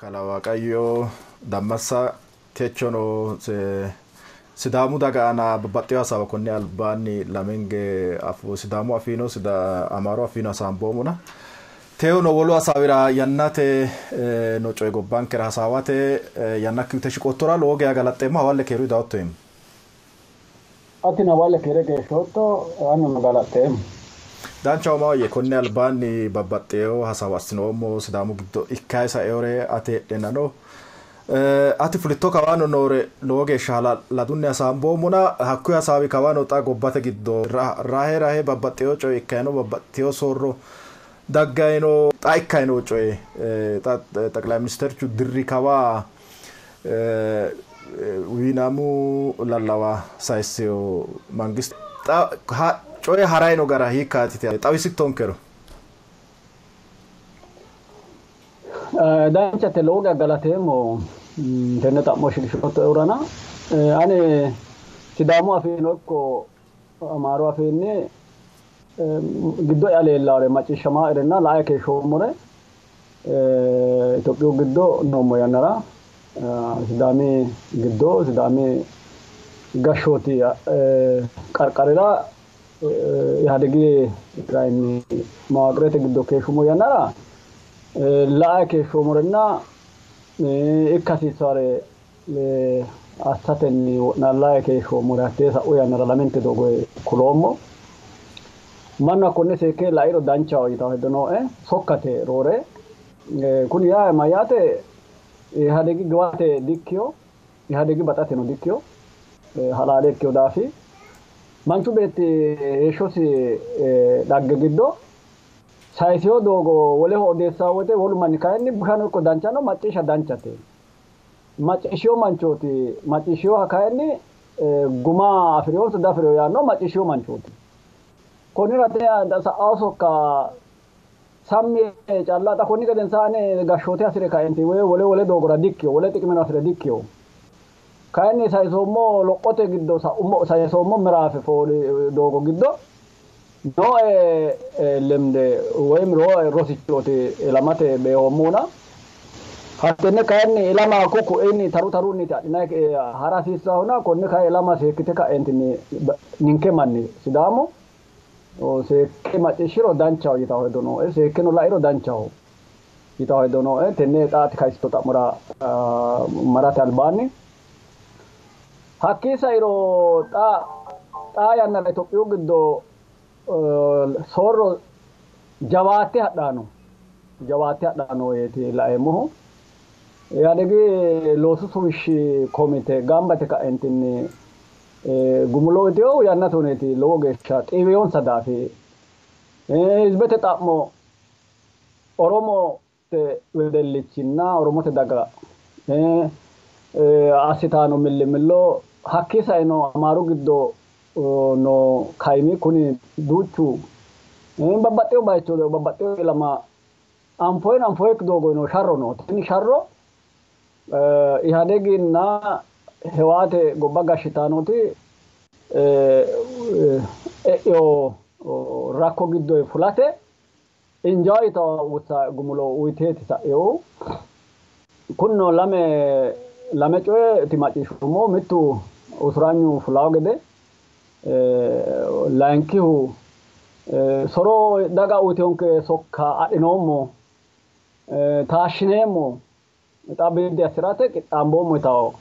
Kalaa Waaqayyo Dammassa techono Sidaamu daga aana babbaxxino hasaawa konni albaanni lamenge Sidaamu afiino Amaaru afiino hasaamboommona teewuno wolu hasaawira yannate no coye gobbankera hasaawate yannakki uyite shiqoottora lowo geya galaxxeemmo. Hawalle keeru daawotto yeemmo. Atino hawalle keere geeshshootto, anino galaxxeemmo. Danchaho maahoyye, konni albaanni babbaxxeyo hasaawa assinoommo Sidaamu giddo ikkayi saeore ate heedheenano ati fulitto kawaano noore lowo geeshsha hala'ladunni hasaamboommona hakkuyi hasaawi kawaano xa gobbate giddo rahe rahe babbaxxeyo coye ikkayino babbaxxeyo soorro daggayino xa ikkayino coye xa xaqilay ministerchu dirri kawa wiinaamu lallawa sayisseyo mangist xa coye harayino gara hiikkaati xawisittonkero? Danchate, lowo geya galateemmo tenne xa'mo shiqishoottoehurana. Ani Sidaamu afiino ikko Amaaru afiinni giddo'ya leellaare macciishshamaaerenna lae keeshshoommore Itophiyu giddo noommo yannara Sidaami giddo Sidaami gashshooti qarqarira Ihadegi kayinni mawaaqirete giddo keeshshummo yannara lae keeshshoommorenna ikka hasiissaare assatenni wo'naallae keeshshoommore hattee sa'u yannara lamente doogo kuloommo. Mannu hakkonne seekke lairo danchaho yitawo hedo nooe, sokkate roore. Kuni yaa mayyaate, Ihadegi giwate dikkiyo, Ihadegi baxateno dikkiyo, halaale ikkiyo daafi. Manchu beetti heeshshosi dhagge giddo sayisiyo doogo woleho odeessawo woyte wolu manni kayinni bushano ikko danchano macciishsha danchate. Macciishshiyo manchooti, macciishshiyoha kayinni guma afiriyonso dafiriyo yaanno macciishshiyo manchooti. Konnira sa'awo sokka sammi calla xa konni gedensaani gashshoote hasire kaenti woy wole wole doogora dikkiyo, wole xiqimeno hasire dikkiyo. Kayinni sayisoommo lophote giddo sayisoommo miraafe fooli doogo giddo nooe lemde woyim rooe rosichooti ilamate beehoommona. Hattenne kayinni ilama kuku inni taru tarunniiti adhinayi hara hasiissahuna konne kayi ilama seekkite ka'entinni ninke manni Sidaamu seekke macciishshiro danchaho yitawo hedo nooe, seekkeno lairo danchaho yitawo hedo nooe. Tenne xaati kayisitto xa'mora marate albaanni. Hakkii sairo xaa yannara Itophiyu giddo soorro jawaatte hadhaano, jawaatte hadhaano yeeti laeemmohu. Ihadegi loosu suwishshi komite gambate ka'entinni gumulo uyiteyo yannate huneeti lowo geeshsha xiiweyonsa daafi. Hizibete xa'mo Oromote wedellichinna Oromote daga assitaano millimillo hakkii saino Amaaru giddo no kaimi kuni duuchu babbaxxeyo bayicho babbaxxeyo ilama anfoyino anfoyikki doogo no sharro no. Tini sharro Ihadeginna Hewaate gobba gashshitaanoti e'eo rakko giddo fulate injaa yitawo wutsa gumulo uyiteeti sa'eo. Kunino lame coye ti macciishshummo, mittu usuranyu fulawo gede, layinkihu soro daga uyiteyonke sokka adhinoommo, taashshineemmo xa biddi assirate qixxaamboommo yitawo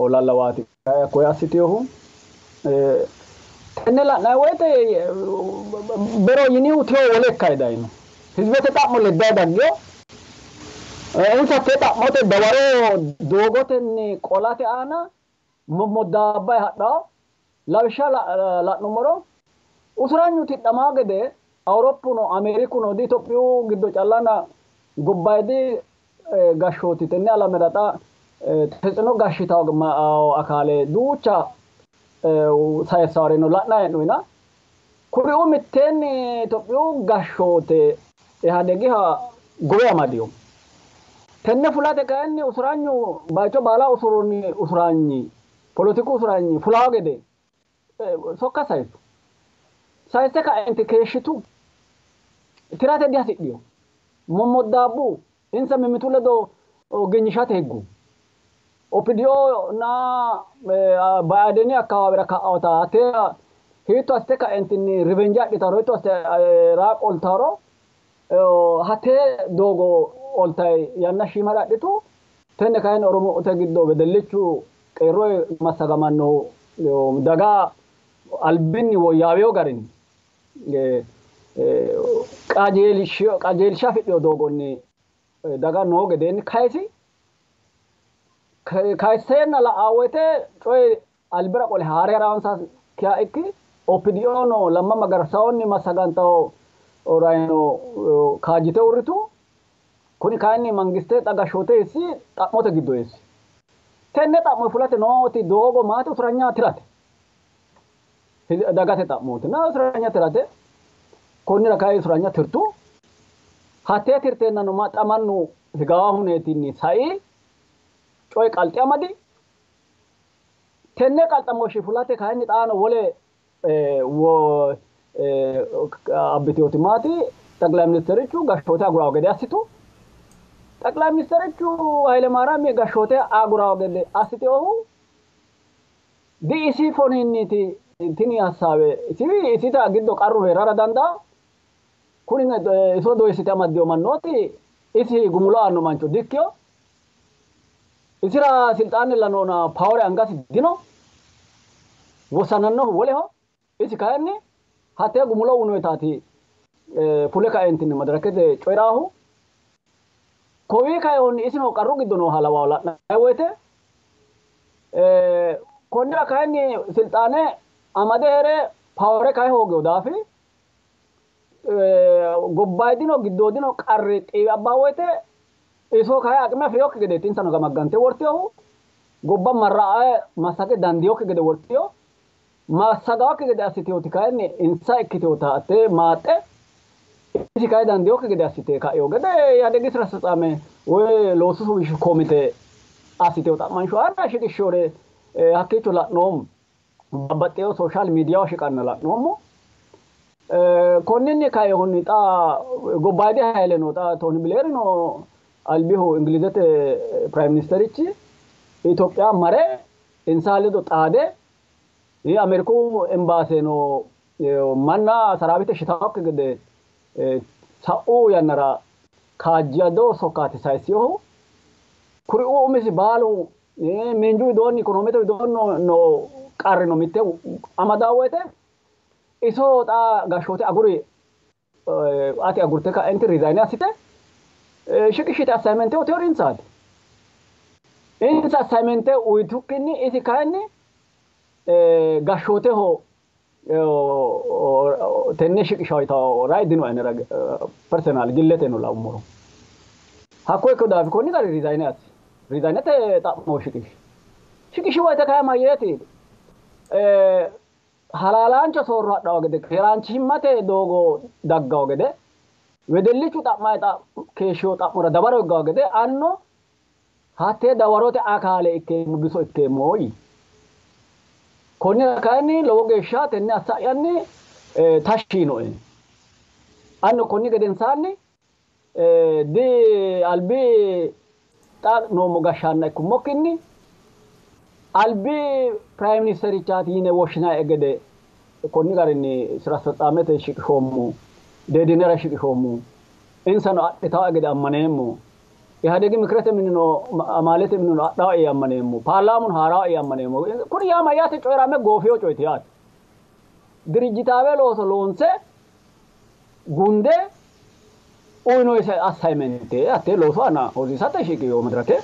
lallawaati koye assiteyohu. Tenne la'nayi woyte bero yinihu teyo wole ikkayi dayino. Hizibete xa'mo leddayi daggeyo. Insa tee xa'mote dawaro doogotenni qolate aana mommoddaabbayi hadhawo. Lawishsha la'nummoro usuranyu tidhamaa gede Awuroppuno Ameerikuno di Itophiyu giddo callana gobbayidi gashshooti tenne alamera xa tetsino gashshitawo akaale duucha sayissawareno la'nayi hee'noyina. Kuriuu mitteenni Itophiyu gashshoote Ihadegiha gowe amadiyo. Tenne fulate kayinni usuranyu bayicho baala usurunni usuranyi polotiku usuranyi fulawo gede sokka sayisu. Sayisse ka'enti keeshshitu tirate dihasidhiyo. Mommoddaabbu insa mimmitu ledo Ginyishate higgu. OPDO na Ba'adeni akkawaawira ka'awota hattee hiitto assite ka'entinni rivenge adhitaro hiitto assite raaq oltaro hattee doogo oltayi yanna shiimara adhitu. Tenne kayinni Oromote giddo wedellichu qeerroo massagamannohu daga albinni woyyaaweyo garinni qajeelsha afidhino doogonni daga noo gedeenni kayisi. Kayisseenna la'aa woyite coyi albira qole haare haransa kiya ikki OPDO no Lamma Magarsaawonni massagantawo rayino kaajjite uurritu. Kuni kayinni mangiste xa gashshoote eessi xa'mote giddo eessi. Tenne xa'mo fulate nooti doogo maati usuranya tirate. Dagate xa'mooti na usuranya tirate. Konnira kayi usuranya tirtu. Hattee tirteennano xa mannu higawa huneetinni sai coyi qalxe amadi. Tenne qalxamooshshi fulate kayinni xaano wole abbiteoti maati ጠቅላይ ሚኒስትርቹ gashshoote agurawo gede assitu. ጠቅላይ ሚኒስትርቹ Hayilemaariyami gashshoote agurawo gede assiteohu diisi foninniti tini hassaawe isita giddo qarru heerara dandaa. Kuni iso doyissite amaddiyo mannooti isi gumulo aanno mancho dikkiyo. Isira silxaanella noona pawore angasi dino. Wossanannohu woleho. Isi kayinni hattee gumulo unoyitaati fule kaentinni madirakete coyiraahu. Kowii kayihunni isino qarru giddo nooha lawawo la'nanni woyite konnira kayinni silxaane amade heere pawore kayi hoogiyo daafi gobbayidino giddoodino qarri xiiwe abbaa woyite iso kayi aqime afireyokki gedeeti insano gamaggante wortiyohu gobba marra'e massage dandiyokki gede wortiyo massagawokki gede assiteyoti kayinni insa ikkiteyota hattee maaxxe isi kayi dandiyokki gede assite ka'eyo gede Ihaadegi sira asfetsame woyi loosu suwishshu komite assiteyo xa'mansho aana shiqishsheyore hakkiicho la'noommo. Babbaxxeyo sooshaal miidiyaho shiqanna la'noommo. Konninni kaehunni xa gobbayidi hayile no xa Tooni Bileerino albihu Ingilizete prime ministerichi Itophiya mare insa ledo xaade Ameeriku embaase no manna saraawite shitawokki gede sa'u yannara kaajjado sokkaati sayisiyohu. Kuriuu umisi baalu miinju widoonni ikonoomete widoonni no qarri no mitte amadaa woyite iso xa gashshoote aguri ati agurte ka'enti rizayini assite shiqishite assignmente uteori insaati. Insa assignmente uyitukkinni isi kayinni gashshooteho tenne shiqishawo yitawo rayi dino anera personal gilleteno laummoro. Hakko ikko daafi konni gari rizayine assi. Rizayinete xa'mo shiqishi. Shiqishi woyite kayi mayyeeti halaalaancho soorro hadhawo gede keeraanchimmate doogo daggawo gede wedellichu xa'mayi keeshshiyo xa'mora dawaro higgawo gede anno hattee dawarote akaale ikkeemmo biso ikkeemmo yii. Konnira kayinni lowo geeshsha tenne assa'yanni tashshi yiinoe. Anno konni gedensaanni di albi xa noommo gashshaanna ikkummokkinni albi prime ministerichaati yine woshshinaye gede konni garinni sira asfetsaamete shiqishoommo deedinera shiqishoommo insano adhitawoe gede ammaneemmo. Ihaadegi mikirete minino amaalete minino adhawoe yee ammaneemmo. Paarlaamuno haarawoe yee ammaneemmo. Kuni yaa mayyaate coyi'rame goofeyo coyeeti yaate. Dirijjitaawe looso loonse gunde uyinoyise assignmente hattee loosu aana hosiisate shiqiyo madirake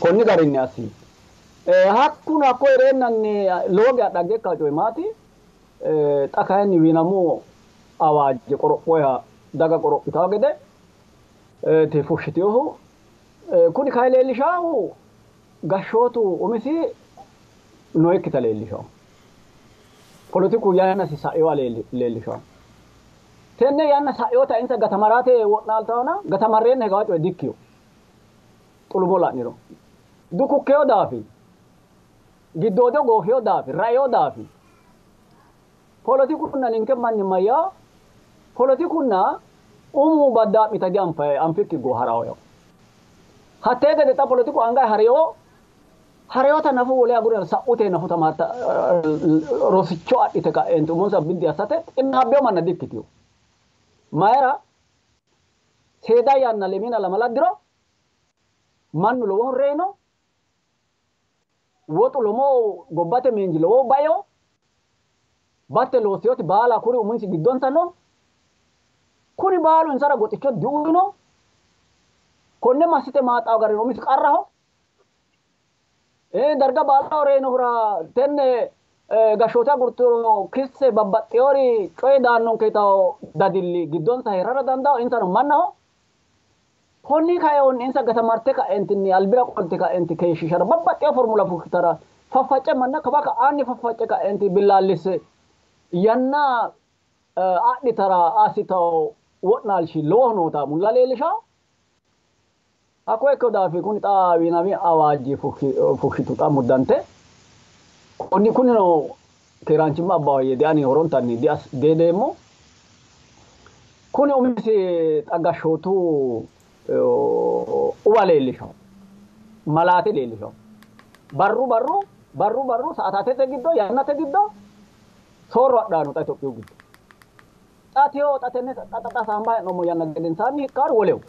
konni garinni assi. Hakkuno hakko heereennanni lowo geya dhagge ikkawo coyi maati xa kayinni wiinamu awaajje qorophoyiha daga qorophitawo gede ti fushshiteyohu. Kuni kayi leellishaahu gashshootu umisi nooyikkita leellishawo. Polotiku yannasi sa'eyowa leellishawo. Tenne yanna sa'eyota insa gatamarate wo'naaltawona gatamarreenna higawa coye dikkiyo. Xulumo la'niro. Dukukkeyo daafi. Giddoodo goofeyo daafi. Ra'eyo daafi. Polotikunna ninke mannimma yaa polotikunna umu baddaa'mita dianfayi anfikki go harawo. Hattee gede xa poletiku anga hareyo hareyota nafu wole agurina sa'ute nafu tamaarta rosicho adhite ka'eenti umonsa biddi assate qinaabbeo manna dikkitiyo. Mayira seeda yanna lemina lamala diro mannu lowohu reyino, woxu lomo gobbate miinji lowohu baeo, batte loosseyoti baala kuri uminsi giddonsa no, kuni baalu insara goxicho diuyino, konne massite maaxawo gari umisi qarraho. Darga baalaho reyinohura tenne gashshoote agurturo kisse babbaxxeyori coyi daannonke yitawo dadilli giddonsa heerara dandawo, insano mannaho. Konni kaeehunni insa gatamarte ka'eentinni albira qolte ka'eenti keeshshishara babbaxxeyo formula fushshitara faffacce manna kawa ka'aanni faffacce ka'eenti billaallisse yanna adhitara assitawo wo'naalshi lowohu noota mulla leellishawo. Hakko ikkeyo daafi kuni xa wiinami awaajji fushshitu xa muddante konni kunino keeraanchimma abbaho yee diani horontanni dihedeemmo. Kuni umisi xa gashshootu uwa leellishawo, malaate leellishawo. Barru barru barru barru sa'atatete giddo yannate giddo soorro adhaano xa Itophiyu giddo. Xa teyo xa tenne xa xa saamba hee'noommo yanna gedensaanni hikkaaru woleho.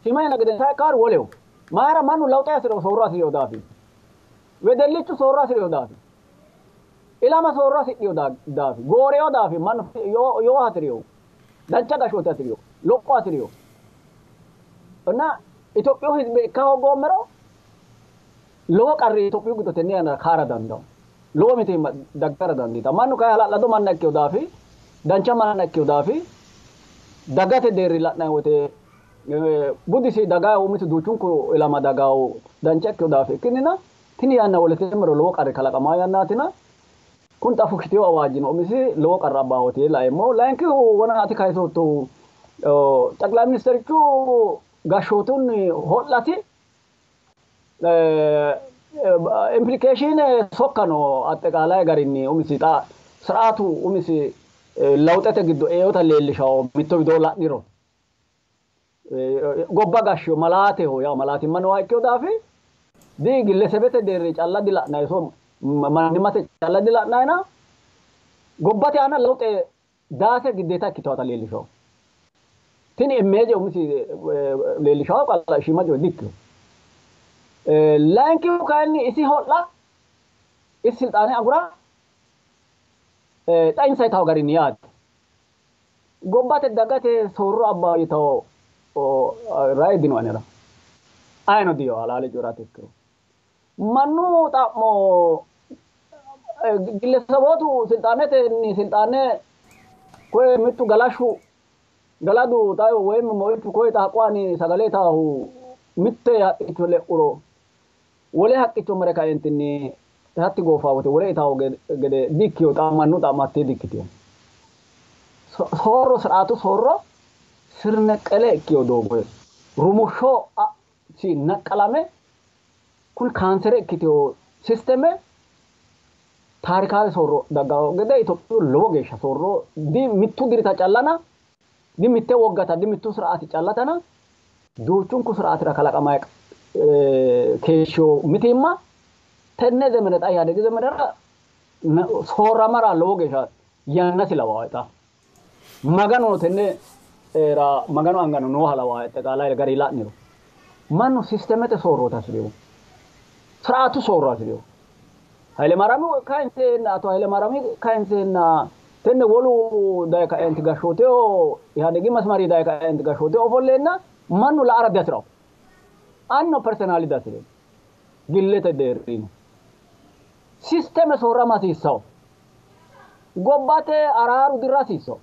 Shima yanna gedensaanni hikkaaru woleho. Mayira mannu lawuxe hasi'rino soorro hasi'rino daafi. Wedellichu soorro hasi'rino daafi. Ilama soorro hasidhino daafi. Gooreyo daafi mannu yoo hasi'rino. Dancha gashshoote hasi'rino. Lopho hasi'rino. እና Itophiyu hizbe ikka hoogoommero lowo qarri Itophiyu giddo tenne yannara kaara dandawo. Lowo mitiimma daggara dandiitawo. Mannu kayi hala'lado manna ikkeyo daafi, dancha manna ikkeyo daafi, dagate deerri la'nanni wote budisi dagawo umisi duuchunku ilama dagawo dancha ikkeyo daafi ikkinnina tini yanna woleteemmero lowo qarri kalaqamaa yannaatina kun xa fushshiteyo awaajjino umisi lowo qarra abbahooti yee laeemmo. Layinkihu wona ati kayisoottohu ጠቅላይ ሚኒስትርቹ gashshootunni ho'lasi implication sokka no aጠቃላይ garinni umisi xa ስርዓቱ umisi lawuxete giddo eota leellishawo mitto widoo la'niro gobba gashshiyo malaateho yaw malaatimma nooha ikkeyo daafi di gillesebete deerri calla dila'nayi so mannimmate calla dila'nayina gobbate aana lawuxe daase giddeeta ikkitewota leellishawo. Tini immeeje umisi leellishawo qalla shiima coye dikkino. Layinkihu kayinni isi ho'la isi silxaane agura xa insa yitawo garinni yaate. Gobbate dagate soorro abba yitawo rayi dino anera. Ayino diyo halaale coyi'rate ikkiro. Mannu xa'mo gillesebootu silxaanetenni silxaane koye mittu galashshu galadu tayo woyim moichu koye xaaqquwani sagale itaahu mitte haqqicho le'uro wole haqqicho mare kaentinni hatti goofaa wote wole itaahu gede dikkiyo xa mannu xa'mo hattee dikkitiyo. Soorro sir'aatu soorro sirneqqele ikkiyo doogo rumushsho si naqqalame kun kaansere ikkitiyo sisteme taarikaawe soorro daggawo gede Itophiyu lowo geeshsha soorro di mittu dirita callana di mitte woggata di mittu sir'aati callatana duuchunku sir'aatira kalaqama keeshshiyo mitiimma tenne zemene xa Ihaadegi zemenera soorramara lowo geeshsha yannasi lawawo xa. Maganu tenne ra Maganu angano nooha lawawo aጠቃላይ gari la'niro. Mannu sistemete soorrooti hasi'reyo. Sir'aatu soorro hasi'reyo. Haile Maariyaami kayinseenna Ato Haile Maariyaami kayinseenna tenne wolu daye kaenti gashshooteho Ihaadegi masmari daye kaenti gashshooteho ofolleenna mannu la'ara dihasi'rawo. Anno personaali dihasi'reyo. Gillete deerrino. Sisteme soorrama hasiissawo. Gobbate araaru dirra hasiissawo.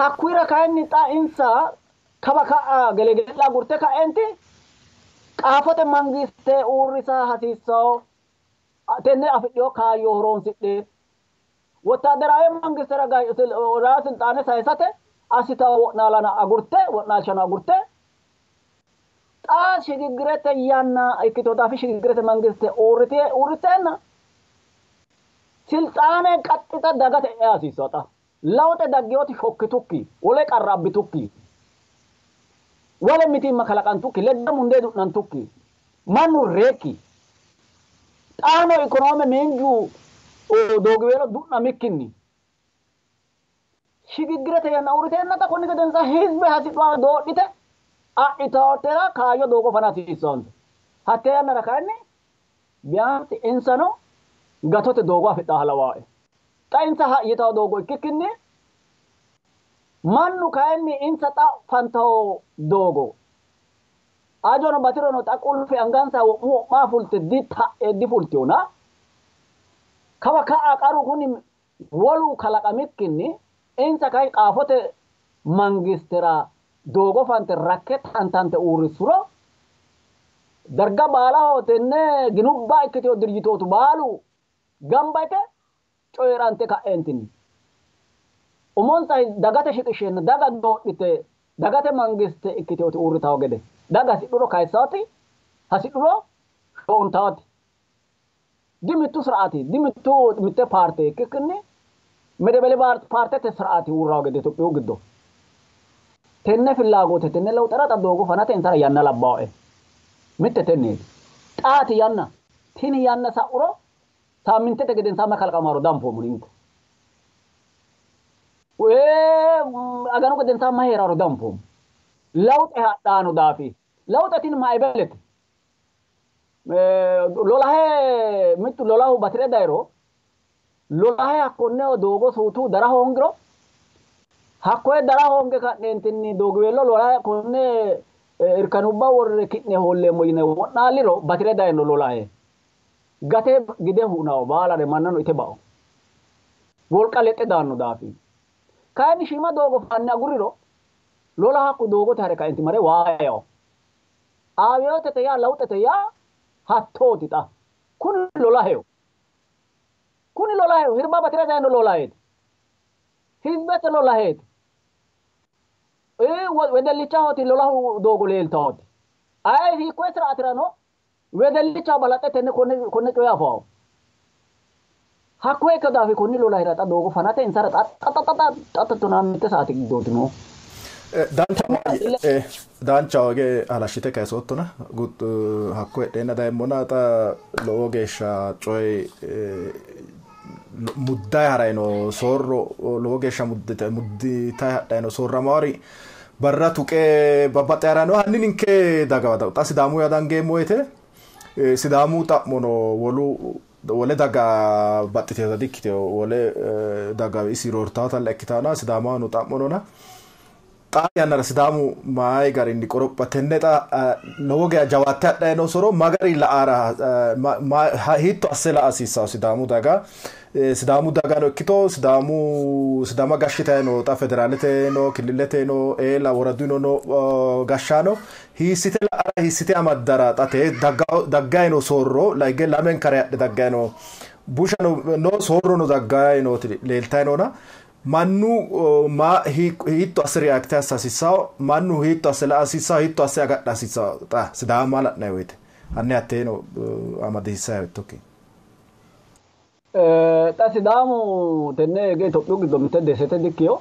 Hakkuyira kayinni xa insa kawa ka'a gelege'la agurte ka'eenti qaafote mangiste uurrisa hasiissawo. Tenne afidhiyo kaayyo horoonsidhe wottaaddaraawe mangistera raa silxaane sayisate assitawo wo'naalana agurte wo'naalshano agurte xa shigiggirete yanna ikkito daafi shigiggirete mangiste uurriteenna silxaane qaxxita dagate ea hasiissawo xa. Lawuxe daggeyooti shokkitukki wole qarra abbitukki Wole mitiimma kalaqantukki ledda mundee du'nantukki mannu reekki xaano ikonoome miinju doogiweelo du'namikkinni shigiggirete yanna uurriteenna xa konni gedensa hizbe hasidhuwa doodhite adhitawotera kaayyo doogo fana hasiissanonsa. Hattee yannara kayinni biyaansi insano gatote doogo afidhaa lawaae. Xa insa yitawo doogo ikkikkinni mannu kayinni insa xa fantawo doogo ajono batirono xa qulfe angansa wo'mu wo'maa fulte difultewona kawa ka'a qaru kuni wolu kalaqamikkinni insa kayinni qaafote mangistera doogo fante rakke tantante uurrissuro darga baalaho tenne ginubba ikkitewo dirjitootu baalu gamba yite coyi'rante ka'eentinni umonsa dagate shiqisheenna daga doodhite dagate mangiste ikkiteoti uurritawo gede daga hasidhuro kayissaati hasidhuro shoontaati dimittu siraati dimittu mitte paarte ikkikkinni medebele paartete siraati uurrawo gede Itophiyu giddo tenne fillaagote tenne lawuxera xa doogo fanate insara yanna labbaoe mitte tenneeti xaati yanna tini yanna sa'uro saammintete gedensaanni kalaqamaro danfoommo ninke aganu gedensaanni ma heeraro danfoommo lawuxe hadhaano daafi lawuxe tini maibelete lolahe mittu lolahu batire dayiro lolahe hakkonne doogo suutu dara hoongiro hakkoye dara hoonge ka'neentinni doogiweello lolahe konne irkanubba worre ki'ne hoolleemmo yine wo'naalliro batire dayino lolahe gate gide hunawo baalare mannano ite bao wolqa lexxe daanno daafi kayinni shiima doogo fanne aguriro lola hakku doogote hare kaenti mare waayawo abiyootete yaa lawuxete yaa hattooti xa kuni lolaheyo kuni lolaheyo hirba batire dayino lolaheeti hizbete lolaheeti wedellichahoti lolahu doogo leeltawooti ayi hiikkoye siraatirano wedellichaho balaxe tenne konne coye afawo hakkoye ikko daafi konni lolahira xa doogo fanate insara xa xa tonaa mitte saate giddooti no. Danchaho hige halashshite kayisoottona hakko heedheenna dayemmona xa lowo geeshsha coyi muddayi harayi no soorro lowo geeshsha mudditayi hadhayi no soorramawori barra tuqe babbaxxe harayi no hanni ninke dagawa xa Sidaamu yaa dangeemmo woyite Sidaamu xa'mono wolu wole daga baxxiteeta dikkitewo wole daga isi roortaatalla ikkitaana Sidaamahono xa'monona xaa yannara Sidaamu mayi garinni qoropha tenne xa lowo geya jawaatte hadhayi noo soro ma gari la'ara hiitto asse la'a hasiissawo Sidaamu daga Sidaamu dagano ikkito Sidaamu Sidaama gashshitayi no xa federaalete no killilete no eela woraduno no gashshaano hiissite la'ara hiissite amaddara xa tee daggayi no soorro hige lamenkare hadhe daggayi no bushano no soorrono daggayi nooti leeltayi noona mannu ma hiitto asse react assa hasiissawo mannu hiitto asse la'a hasiissawo hiitto asse agadha hasiissawo xa Sidaama la'nayi woyite hanni hatteeno amadisiisayi ikkitokki. Xa Sidaamu tenne hige Itophiyu giddo mitte desete dikkiyo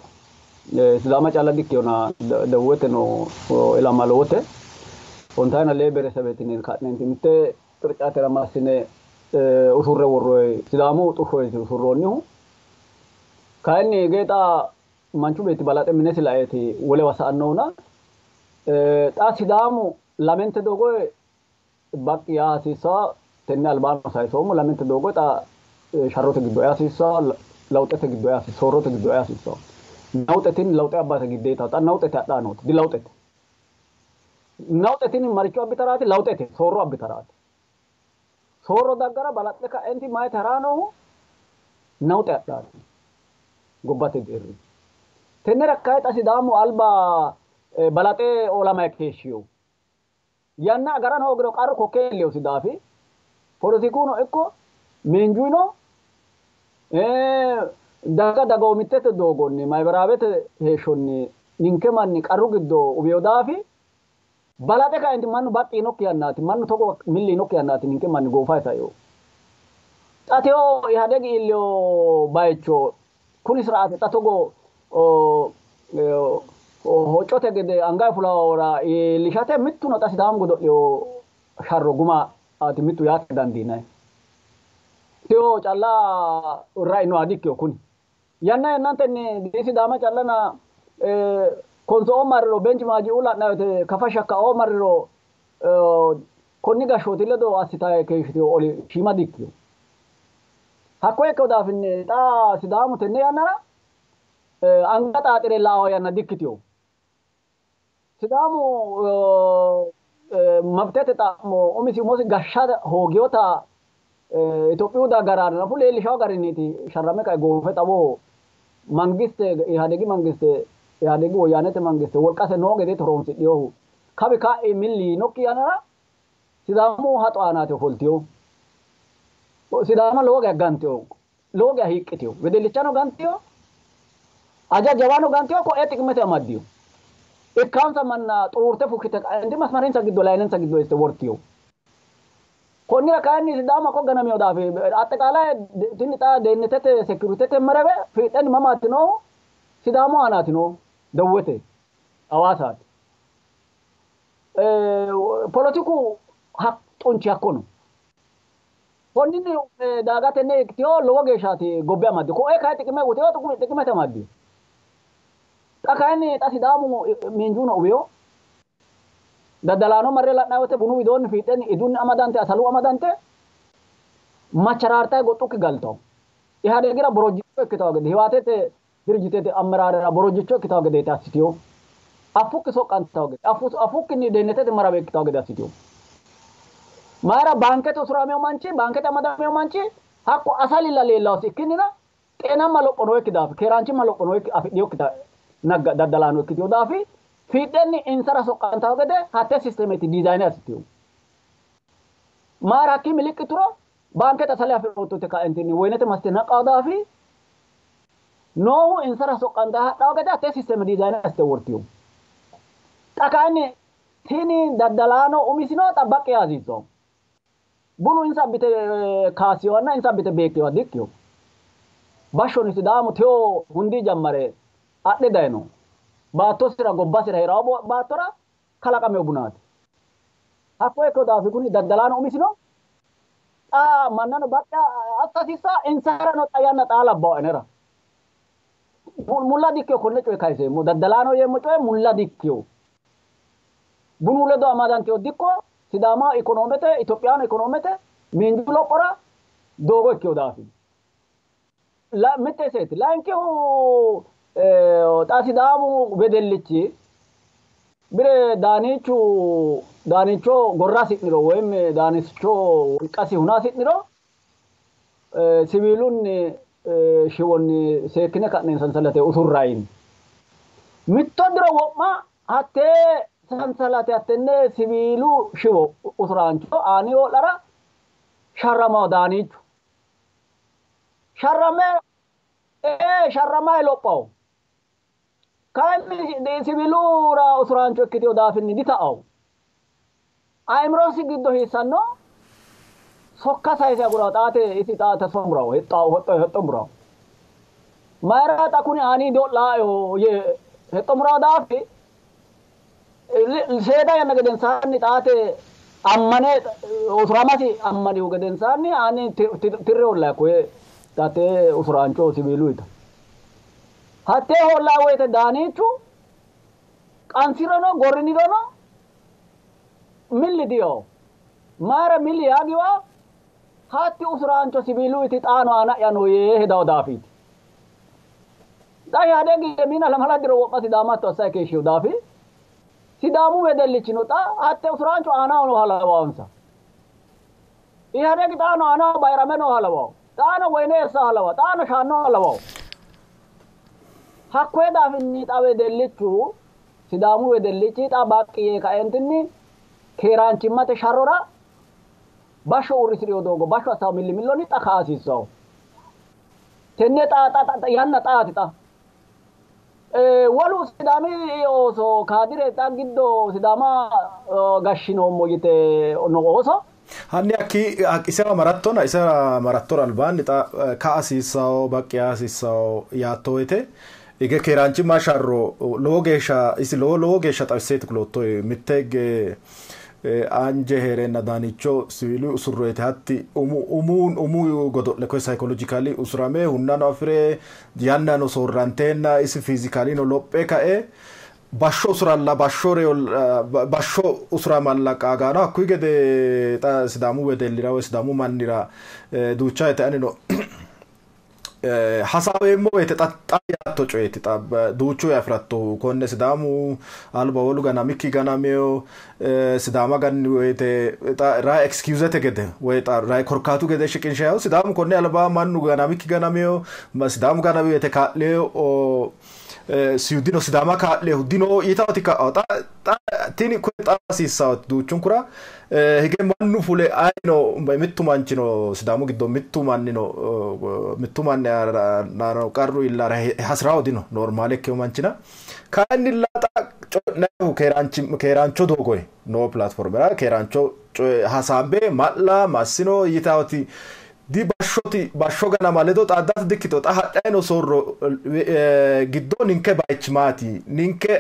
Sidaama calla dikkiyona dewwete no ilama lowote ontayina lee beresebeetini ka'neenti mitte qircaatera massine usurre worroyi Sidaamu xushshooti usurroonnihu kayinni hige xa manchu beetti balaxe minesi laeeti wolewa sa'annohuna xa Sidaamu lamente doogo baqqi yaa hasiissawo tenne albaano sayisoommo lamente doogo xa sharrote giddo ea hasiissawo lawuxete giddo ea hasiissawo soorrote giddo ea hasiissawo nawuxe tini lawuxe abbate giddeetawo xa nawuxete hadhaa nooti dilawuxete nawuxe tini maricho abbitaraati lawuxete soorro abbitaraati soorro daggara balaxxe ka'enti mayite haraa noohu nawuxe hadhaati gobbate deerri tennera kayi xa Sidaamu alba balaxe olamayi keeshshiyo yanna agarano hoogiro qarru kokke iilleyosi daafi poletikuno ikko miinjuno daga dagoomittete doogonni maybaraawete heeshshonni ninke manni qarru giddo uwiyo daafi balaxe kaenti mannu baqqi yinokki yannaati mannu togo milli yinokki yannaati ninke manni goofayi saeo xa teo Ihadegi iilleyo bayicho kuni siraate xa togo Hoccote gede anga fulawora iillishate mittuno xa Sidaamu godo'liyo sharro guma ati mittu yaate dandiinanni. Teyo calla rainoha dikkino kuni. Yanna yannantenni Sidaama callana Konso'oo marriro Benchi Maaji'uu la'nayi woyte Kafa Shakka'oo marriro konni gashshooti ledo assitayi keeshshitino oli shiima dikkino. Hakkoye ikkino daafinni xa Sidaamu tenne yannara anga xaaxire la'awo yanna dikkitino. Sidaamu mabtete xa'mo umisi umosi gashsha hoogiwota Itophiyu dagara nafu leellishawo garinniiti sharrame kae goofe xawoho mangiste Ihadegi mangiste Ihadegi woyyaanete mangiste wolqase noo gedeeti horonsidhinohu. Kawi ka'i milli yiinokki yannara Sidaamu haxo aanaati ofoltinohu. Sidaama lowo geya gantino, lowo geya hiiqqitino, wedellichano gantino, aja jawano gantino, ko'e xiqimete amaddino. Ikkaansa manna xuruurte fukkite ka'eenti masmarinsa giddo layinensa giddo eessite wortino. Konnira kayinni Sidaama ko ganamino daafi axxiqaalaye tini xa deennetete securitete merebe fiixenni mamaati noohu Sidaamu aanaati noohu Dawwete Hawaasaati. Polotiku xunchi hakko no. Konninni daagatenne ikkiteyo lowo geeshshaati gobbe amadde. Koe kayi xiqime uteyo xiqimete amadde. Xa kayinni xa Sidaamu miinjuno uweyo daddalaano marre la'nayi woyte bunu widoonni fiixenni idunni amadante asalu amadante macharaartayi goxxukki galtawo. Ihaadegira borojjicho ikkitawo gede hiwaatete dirijjitete ammeraarera borojjicho ikkitawo gedeeti assiteyo. Affukki soqqantawo gede affukkinni deennetete marawe ikkitawo gede assiteyo. Mayira baankete usurameyo manchi baankete amadameyo manchi hakko asalilla leellawosi ikkinnina xeenamma lopho nooyikki daafi keeraanchimma lopho nooyikki afidhinokkita nagga daddalaano ikkiteyo daafi fiixenni insara soqqantawo gede hatte sisteemeti diizayine assiteyo. Mayira hakkii miliqqituro baankete asale afi'roottote kaentinni woyinete massite naqqawo daafi noohu insara soqqantawo hadhawo gede hatte sisteeme diizayine assite wortiyo. Xa kayinni tini daddalaano umisino xa baqqi yaa hasiissawo. Bunu insa abbite kaasiyowanna insa abbite beekkiyowa dikkiyo. Bashshoni Sidaamu teyo hundi jammare adhe dayino. Baattosira gobbasira heerawo baattora kalaqameyo bunaati. Hakkoye ikkino daafi kuni daddalaano umisino xa mannano baqqi assa hasiissawo insarano xa yanna xaa labbawo anera. Mulla dikkiyo konne coye kayiseemmo daddalaano yeemmo coye mulla dikkiyo. Bunu ledo amadanteyo dikko Sidaama ikonoomete Itophiyano ikonoomete miinju lophora doogo ikkiyo daafi. Mitte iseeti. Layinkihu xa Sidaamu wedellichi bire daaniichu daaniicho gorra hasi'niro woyim daaniicho wolqasi huna hasi'niro siwiilunni shiwonni seekkine ka'ne sansalate usurrayin. Mitto diro wo'ma hattee sansalate hattenne siwiilu shiwo usuraancho aani hoo'lara sharramawo daaniichu. Sharrame sharramayi lophawo. Kayinni siwiilura usuraancho ikkiteyo daafinni dita'awo. Aimirosi giddo hiissanno sokka sayise agurawo xaate isi xaa tasfa murawo hexxo murawo. Mayira xa kuni aani do'laayo yee hexxo murawo daafi seeda yanna gedensaanni xaate ammane usuramasi ammanihu gedensaanni aani tirre hollayi koye xaate usuraancho siwiiluyita. Hattee hollayi woyte daaniichu qansirono gorrinirono milli diyawo. Mayira milli yaa giwa hatti usuraancho siwiiluyiti xaano aana'ya no yee hedawo daafiiti. Xa Ihadegi mina lamala diro wo'ma Sidaama hatto assayi keeshshihu daafi Sidaamu wedellichino xa hatte usuraancho aanaho nooha lawawonsa. Ihadegi xaano aanaho bayirame nooha lawawo. Xaano woyine eessaha lawawo. Xaano shaannoha lawawo. Hakkoye daafinni xa wedellichu Sidaamu wedellichi xa baqqi yee kaentinni keeraanchimmate sharrora bashsho uurrisiriyo doogo bashsho assawo millimillonni xa ka'a hasiissawo. Tenne xa yanna xaati xa. Wolu Sidaami ooso kaadire xa giddo Sidaama gashshinoommo yite no ooso. Hanni hakki isera marattona isera marattora albaanni xa ka'a hasiissawo baqqi yaa hasiissawo yaatto woyte Hige keeraanchimma sharro lowo geeshsha isi lowo geeshsha xawiseeti kulootto mitte hige anje heerenna daanicho siwiilu usurroyete hatti umu godo'le koye sayikolojikali usurame hunnano afire yannano soorranteenna isi fiizikalino lophe kae bashsho usuralla bashsho reyo bashsho usuramalla qaagaano hakkuyi gede xa Sidaamu wedellira woy Sidaamu mannira duucha woyte anino hasaaweemmo woyte xa yaatto coyeeti xa duuchu afirattohu konne Sidaamu alba wolu ganamikki ganameyo Sidaama ganni woyte xa rayi excusete gede woy xa rayi korkaatu gede shiqinshayahu Sidaamu konne alba mannu ganamikki ganameyo Sidaamu ganami woyte kaa'leyo dino Sidaama kaa'lehu dino yitaoti ka'ao xa tini koye xa hasiissaoti duuchunkura hige mannu fule ayino mittu manchino Sidaamu giddo mittu mannino mittu manni aana qarru iillara hasirawo dino normaale ikkewo manchina kayinnilla xa coyi'nayihu keeraancho doogoyi noo pilaatformera keeraancho hasaambe ma'la massino yitaoti di bashshoti bashsho ganama ledo xaaddate dikkito xa hadhayi no soorro giddo ninke bayichi maati ninke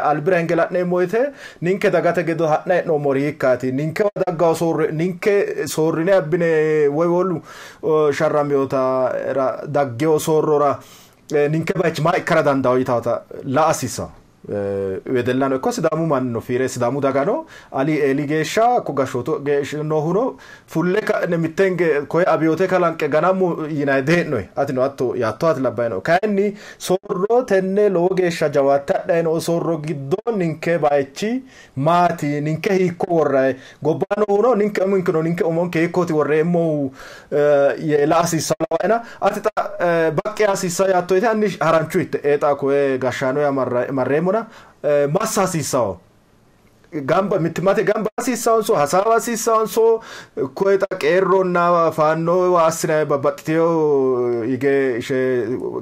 albira hinge la'neemmo woyte ninke dagate giddo ha'nayi hee'noommori hiikkaati ninkewa daggawo soorro ninke soorrine abbine woy wolu sharrameyota daggewo soorrora ninke bayichi maa ikkara dandawo yitawota la'a hasiissawo. Wedellano ikko Sidaamu mannino fiire Sidaamu dagano ali eeli geeshsha hakko gashshootu geeshsha noohuno fulle ka'ne mittenge koye abiyoote kalanqe ganammo yinayi dee'noyi atino hatto yaatto ati labbayi no kayinni soorro tenne lowo geeshsha jawaatte hadhayi noo soorro giddo ninke bayichi maati ninke hiikko worrayi gobba noohuno ninke uminkeno ninke umonke hiikkooti worreemmohu yee la'a hasiissawo lawaena ati xa baqqi hasiissawo yaatto yite hanni haranchu itte ee xa koye gashshaano yaa marreemmo massa hasiissawo gamba mittimmate gamba hasiissawonso hasaawa hasiissawonso koye xa qeerronna faanno assinayi babbaxxiteyo hige ishe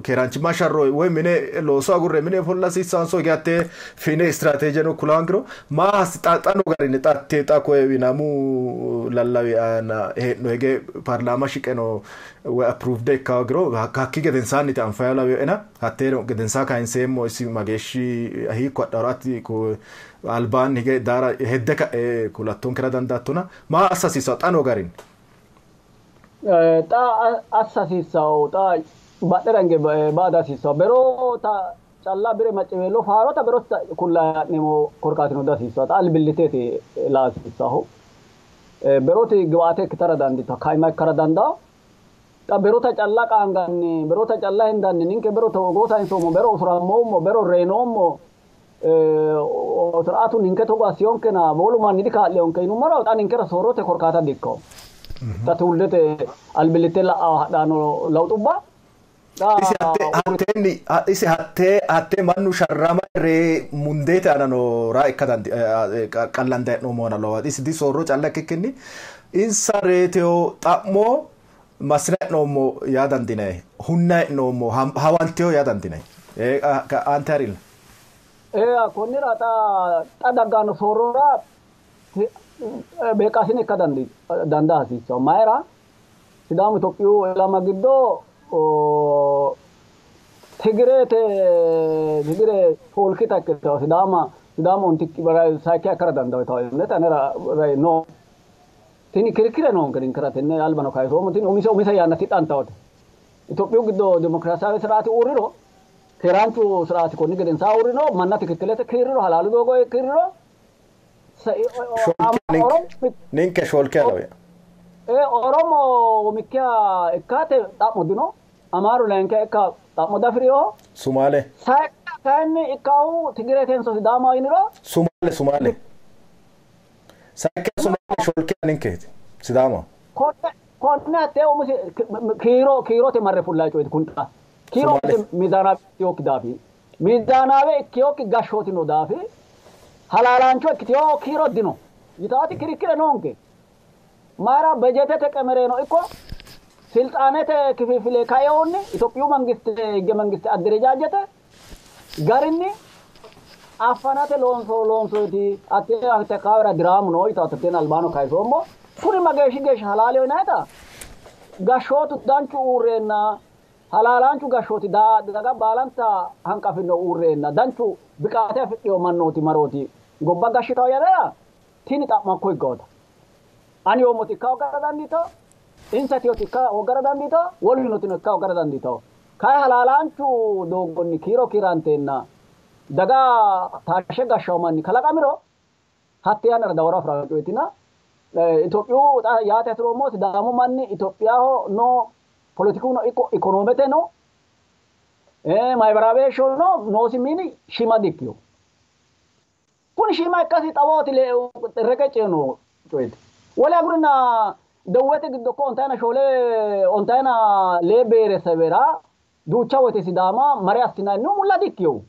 keeraanchimma sharro woy mine looso agurre mine ofolla hasiissawonso hige hattee fiine istiraateejeno kulaangiro maa xa noo garinni xa hattee xa koye wiinaamu lallawi aana hee'no hige paarlaama shiqe no woy approved ikkawo giro hakki gedensaanniti anfayi laweena hattee gedensaa kayinseemmo isi mageeshshi hiikko hadhaworo ati albaanni hige daara hedde ka'e kulattonkera dandaattona maa assa hasiissawo xa noo garinni? Xa assa hasiissawo xa badhera hinge baada hasiissawo bero ta calla bire macciweello faarota bero kullayi ha'neemmo korkaatino dihasiissawo xa albilliteeti la'a hasiissahu beroti giwaate ikkitara dandiitawo kaima ikkara dandawo xa berota calla qaanganni berota calla hendanni ninke bero togoo sayinsoommo bero usurammoommo bero reyinoommo sir'aatu ninke togo assiyonkena wolu manni dikaa'leyonke yinummoro xa ninkera soorrote korkaata dikkawo xa tuuldete albillitte la'awo hadhaano lawuxubba isi hattee mannu sharrama ree mundeete aana no raa ikka qallandayi hee'noommo aana lowaati isi di soorro calla ikkikkinni insa reeteyo xa'mo massinayi hee'noommo yaa dandiinayi hunnayi hee'noommo hawanteyo yaa dandiinayi aante harilla. Konnira xa dagganno soorrora beeqqaasine ikka dandaa hasiissawo mayira Sidaamu Itophiyu ilama giddo Tigirete Tigire shoolkita ikkitawo Sidaama Sidaamu ontikki sayikkiha ikkara dandawo yitawo imnete anera no tini kirikire noonke ninkera tenne albano kayisoommo tini umise umise yanna tidhantawote Itophiyu giddo dimokiraasiyawe siraati uurriro keeraanchu siraati konni gedensaa uurriro manna tikikkilete kiirriro halaalu doogo kiirriro ninke shoolkiha lawe Oromo umikkiha ikkate xa'mo dino Amaaru layinkiha ikka xa'mo dafiriyoho Sumaale sayikkiha kayinni ikkahu Tigiretenso Sidaamaho yiniro Sumaale Sumaale sayikkiha Sumaale shoolkiha ninkeeti Sidaamaho konne hattee umisi kiiro kiirote marre fullayi coyeeti kuni xa kiirote mizaanaawe ikkiteyokki daafi mizaanaawe ikkeyokki gashshooti no daafi halaalaancho ikkiteyo kiiro dino yitaati kirikkire noonke mayira bejetete qemereno ikko silxaanete kififile kaeehunni Itophiyu mangiste higge mangiste adderejaajete garinni affanate loonso loonsoyti hattee hatte akaawera diraamu no yitawo hatteen albaano kayisoommo kuni mageeshshi geeshsha halaaleho yinayita gashshootu danchu uurreenna Halaalaanchu gashshooti daga baalanta hanqafino uurreenna danchu biqaate afidhino mannooti marooti gobba gashshitawo yannara tini xa'mo hakko higgawoota. Ani yoommoti ikka hoogara dandiitawo, insa tiyoti ikka hoogara dandiitawo, wolu yinotino ikka hoogara dandiitawo. Kayi halaalaanchu doogonni kiiro kiiranteenna daga taashshe gashshawo manni kalaqamiro hatte yannara dawaro afirawo coyeetina. Itophiyu xa yaate hasiroommo Sidaamu manni Itophiyaho noo politikuno ikko ikonoomete no mayibaraawe heeshshono noosi mini shiima dikkino. Kuni shiima ikkasi xawooti reqecci noo coyeeti. Wole agurina dawwete giddo ko 54 52 beeresebera duucha woyte Sidaama mare assinannihu mulla dikkino.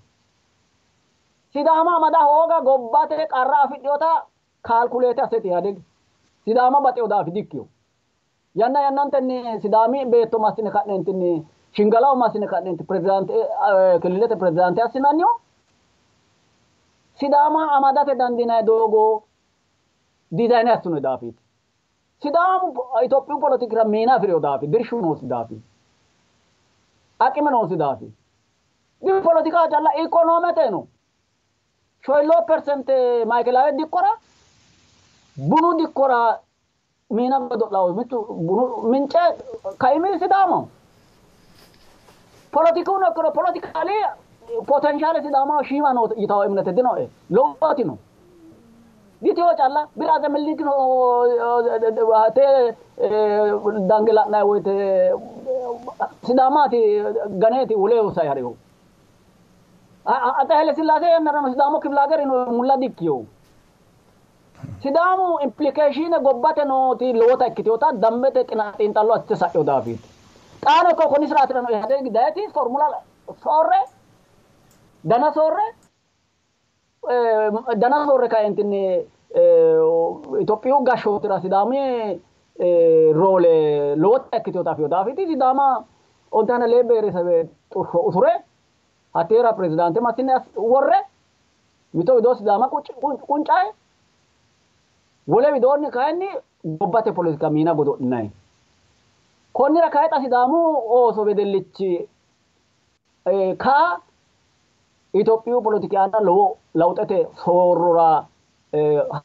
Sidaama amada hooga gobbate qarra afidhinota kaalkuleete assete Ihadeg. Sidaama baxewo daafi dikkino. Yanna yannantenni Sidaami beetto massine ka'neentinni Shingalaho massine ka'neenti pirezidaante kililete pirezidaante assinannihu Sidaama amadate dandiinanni doogo diizayine assino daafiiti. Sidaamu Itophiyu politikira miina afi'rino daafi, dirshu noosi daafi, aqime noosi daafi. Di politika calla ikonoomete no. 42% maayikilaawe dikkora bunu dikkora miina godo'lawo mittu bunu mince kaimi Sidaamaho. Politikuno ikkiro politikali potenshaale Sidaamaho shiima no yitawo እምነት dinoe lowoti no. Ditiyo calla biraze milikino te dange la'nayi woyte Sidaamaati ganeeti wuleho sai harihu. Axe Haile Sillaase yannarano Sidaamu kifile hagere mulla dikkino. Sidaamu implikeeshiine gobbate nooti lowota ikkitinota dambete xiinxallo assite sa'ino daafiiti. Xaano ikko konni siraatirano Ihadeg dayeti formula soorre dana soorre dana soorre kaentinni Itophiyu gashshootira Sidaami roole lowota ikkitinota afino daafiiti Sidaama 54 beeresebe xushsho usure hatteera pirezidaante massine worre mito widoo Sidaama quncaye wole widoonni kayinni gobbate politika miina godo'linayi. Konnira kayi xa Sidaamu ooso wedellichi kaa Itophiyu politiki aana lowo lawuxete soorrora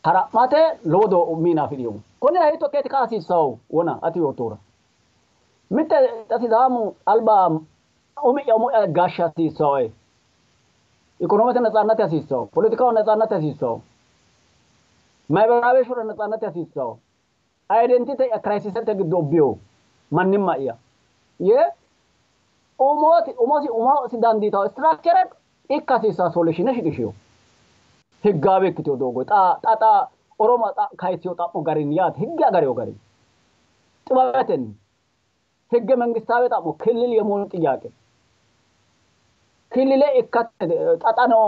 hara'mate lowo miina afidhino. Konnira hiitto ikkeeti kaa hasiissawo wona ati yoottohura. Mitte xa Sidaamu alba umi'ya umo'ya gashsha hasiissawoe. Ikonoomete netsaannate hasiissawo. Politikaho netsaannate hasiissawo. Mayibaraawe heeshshora netsaannate hasiissawo. Ayidentite'ya kirayisisete giddo ubbiyo mannimma'ya yee umosi umosi umosi dandiitawo istiraakchere ikka hasiissawo solushine shiqishiyo. Higgaawe ikkitewo doogo xa xa xa Oromo xa kayisiyo xa'mo garinni yaate higge agarewo garinni xibabetenni ህገ መንግስታዊ xa'mo ክልል የመሆኑ ጥያቄ ክልሌ ikkate xa noo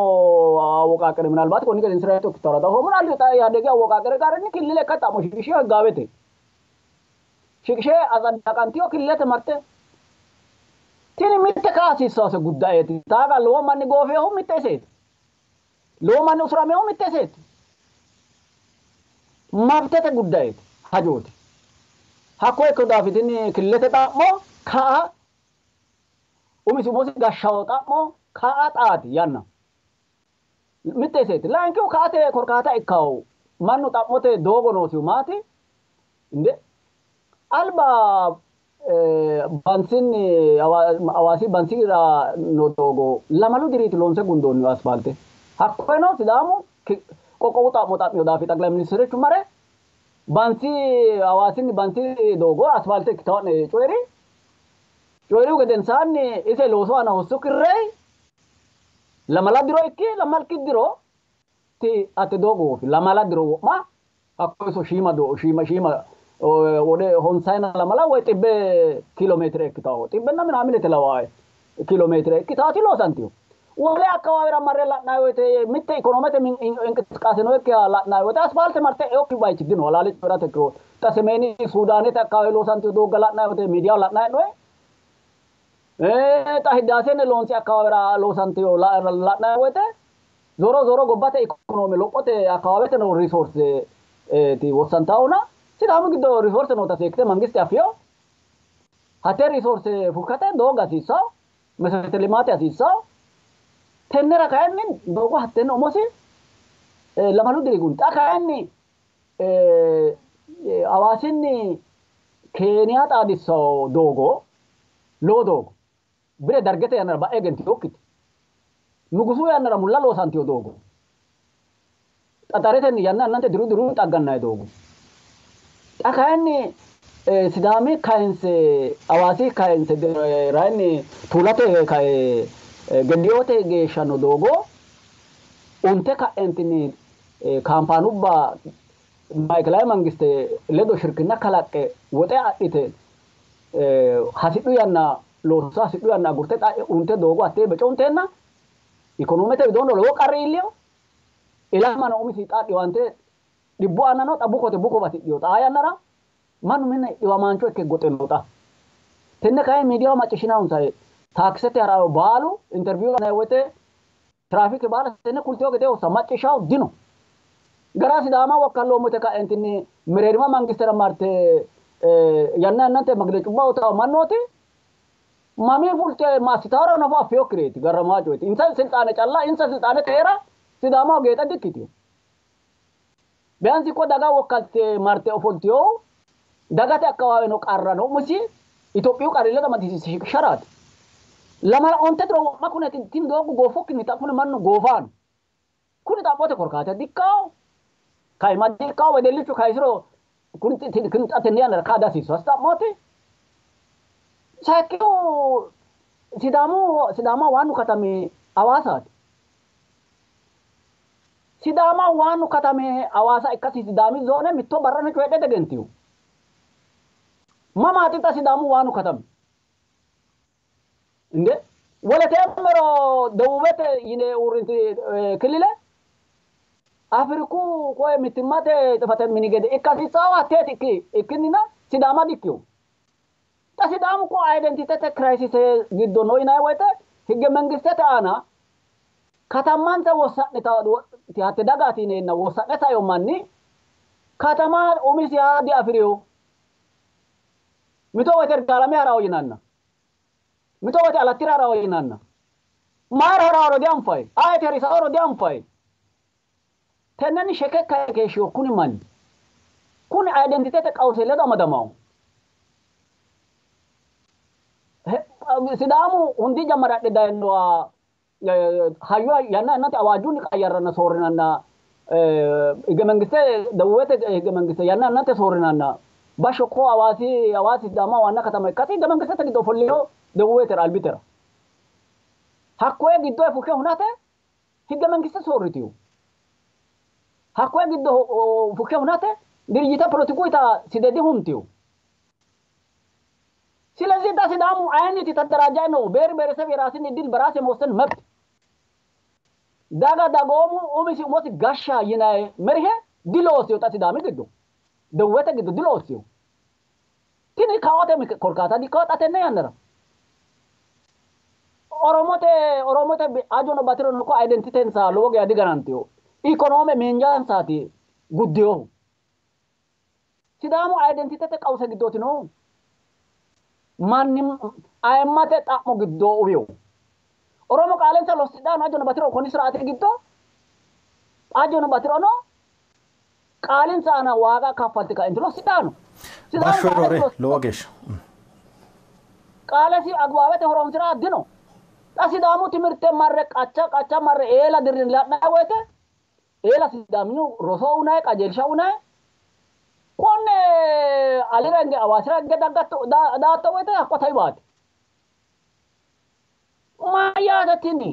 አወቃቀር ምናልባት konni gedensaanni ikkitara ምናልባት ኢህአዴግ አወቃቀር garinni ክልሌ ikkate xa'mo shiqishe ህጋዌte shiqishe atsadaaqantiyo ክልልete marte tini mitte kaa hasiissawose guddayeeti. Taaga lowo manni goofehu mitte iseeti. Lowo manni usuramehu mitte iseeti. Mabtete guddayeeti hajooti. Hakko ikko daafi tini ክልልete xa'mo kaa umisi umosi gashshawo xa'mo kaa xaati yanna mitte iseeti. Layinkihu kaate korkaata ikkawo mannu xa'mote doogo noosihu maati inde alba Bansinni Hawaasi Bansira noo doogo 2 diriiti loonse gundoonnihu asfaalte. Hakkoyeno Sidaamu qoqqowu xa'mo xa'miyo daafi xaqilay ministerichu mare Bansi Hawaasinni Bansi doogo asfaalte ikkitawo'ne coyi'ri. Coyi'rihu gedensaanni ise loosu aana hossukki reyi 2 diro ikki 2 diro ti hatte doogo woofi 2 diro wo'ma hakko iso shiima shiima shiima ወደ ሆንሳይና ለመላ ወይ ጥቤ ኪሎ ሜትር ikkitawo xibbenna ምናምን lawaaye ኪሎ ሜትር ikkitaati loosantihu wole አካባቢራ marre la'nayi woyte mitte ikonoomete እንቅስቃሴ nookkiha la'nayi woyte asfaalte marte eokki bayichi dino halaale coyi'rate ikkiro xa semeeni Suudaanete አካባቢ loosantihu doogga la'nayi woyte miidiyaho la'nayi hee'noyi xa hiddaasenne loonsi አካባቢራ loosantihu la'nayi woyte ዞሮ ዞሮ gobbate ikonoome lophote አካባቢete noo risoorse wossantahuna Sidaamu giddo risoorse noota seekkite mangiste affiyo Hatte resource fushshate doogo hasiissawo, meserete limaate hasiissawo. Tennera kayinni doogo hattenne umosi lamalu diri gunti. Xa kayinni Hawaasinni Keeniyaa xaadissawo doogo lowo doogo bire dargete yannara ba'e egentinokkiti nugusu yannara mulla loosantino doogo xaxaretenni yanna yannante diru dirunni xaggannayi doogo. Xa kayinni Sidaami kayinse Hawaasi kayinse rayinni Tuulate kae Gediyoote geeshsha no doogo unte ka'entinni kaampaanubba maayikilaawe mangiste ledo shirkinna kalaqqe woxe adhite hasidhu yanna loossa hasidhu yanna agurte xa unte doogo hattee beco unteenna ikonoomete widoonni lowo qarri iillino. Ilamano umisi xa dhiwante dhibbu aanano xa bukote buko batidhino xaa yannara mannu mine dhiwamaancho ikke goxe no xa. Tenne kayinni miidiyaho macciishshinahunsa taakisete harawo baalu interview woyte tiraafike baala tenne kultewo gede hossa macciishshaho dino. Gara Sidaama wokkalloomo yite ka'entinni mereerima mangistera marte yanna yannante magilecubba uyitanno mannooti mamii fulte maassitaworo nafa affiyokkireeti garramawa coyeeti. Insa silxaane calla insa silxaanete heera Sidaamaho geexa dikkitino. Biyansi ko daga wokkalte marte ofoltiyohu dagate akkawaaweno qarrano umisi Itophiyu qarri ledo amadisiishsharaati. Lamala onte diro wo'ma kuneeti tini doogo gooffukkinni xa kuni mannu goofaano. Kuni xa'mote korkaata dikkawo kaima dikkawo wedellichu kayisiro kuni xa tenne yannara kaa dihasiissanno xa'mooti. Sayikkihu Sidaamu Sidaama waannu katami Hawaasaati. Sidaama waannu katami Hawaasa ikkasi Sidaami zoone mitto barrano coyidhe diegentino. Mamaati xa Sidaamu waannu katami? Inde woleteemmero Dewubete yine uurrinsi kilile Afriku koye mittimmate xifate mini gede ikka hasiissawo hatteeti ikki ikkinnina Sidaama dikkino. Xa Sidaamu ko identitete kirayisise giddo no yinanni woyte higge mangistete aana katammansa wossa'nita hatte dagaati yineenna wossa'ne saino manni katama umisiha diafi'rino. Mito woyte Irgaalame harawo yinanna. Mito woyte Alattira harawo yinanna. Mayira haraworo dianfayi. Ayeti harisaworo dianfayi. Tennenni shekekka keeshshiwo kuni manni. Kuni identitete qawuse ledo amadamawo. Sidaamu hundi jammare adhe dayinoha hayyo yanna yannate awaajunni qayyarranna soorrinanna hige mangiste dawuwete hige mangiste yanna yannate soorrinanna bashsho ko Hawaasi Hawaasi Sidaama waanna katama ikkasi hige mangistete giddo ofollino dawuwetera albitera. Hakkoye giddo fushshe hunate hige mangiste soorritino. Hakkoye giddo fushshe hunate dirijjite polotikuyita sidedi huntino. ስለዚህ ዳ ሲዳሙ አይነት የተደራጀ ነው። ብሔር ብሔረሰብ የራስን እድል በራስ የመወሰን መብት ዳጋ ዳጎሙ ኡሚሲ ኡሞሲ ጋሻ ይናይ መርሄ ዲሎሲዮ ጣ ሲዳሚ ግዶ ደወተ ግዶ ዲሎሲዮ ቲኒ ካዋተ ኮርካታ ዲካዋታ ተነ ያነራ ኦሮሞቴ ኦሮሞቴ አጆ ነው ባትሮ ነው አይደንቲቴንሳ ሎጎ ያዲገራንቲዮ ኢኮኖሚ ሚንጃንሳቲ ጉዲዮ ሲዳሙ አይደንቲቴ ቀውሰ ግዶቲ ነው manni ayimmate xa'mo giddo uwiyo Oromo qaalensa lossidhano ajono batiro konni siraati giddo ajono batirono qaalinsa aana waaga kaffalte kaenti lossidhano. Bashsho roore lowo geeshsha qaalesi agbaabete horonsira dino. Xa Sidaamu timirte marre qacha qacha marre eela dirrin la'nanni woyte eela Sidaaminyu roso unayi qajeelsha unayi konne alira hinge Hawaasira hinge daatto woyte hakko taibaati. Mayyaate tini?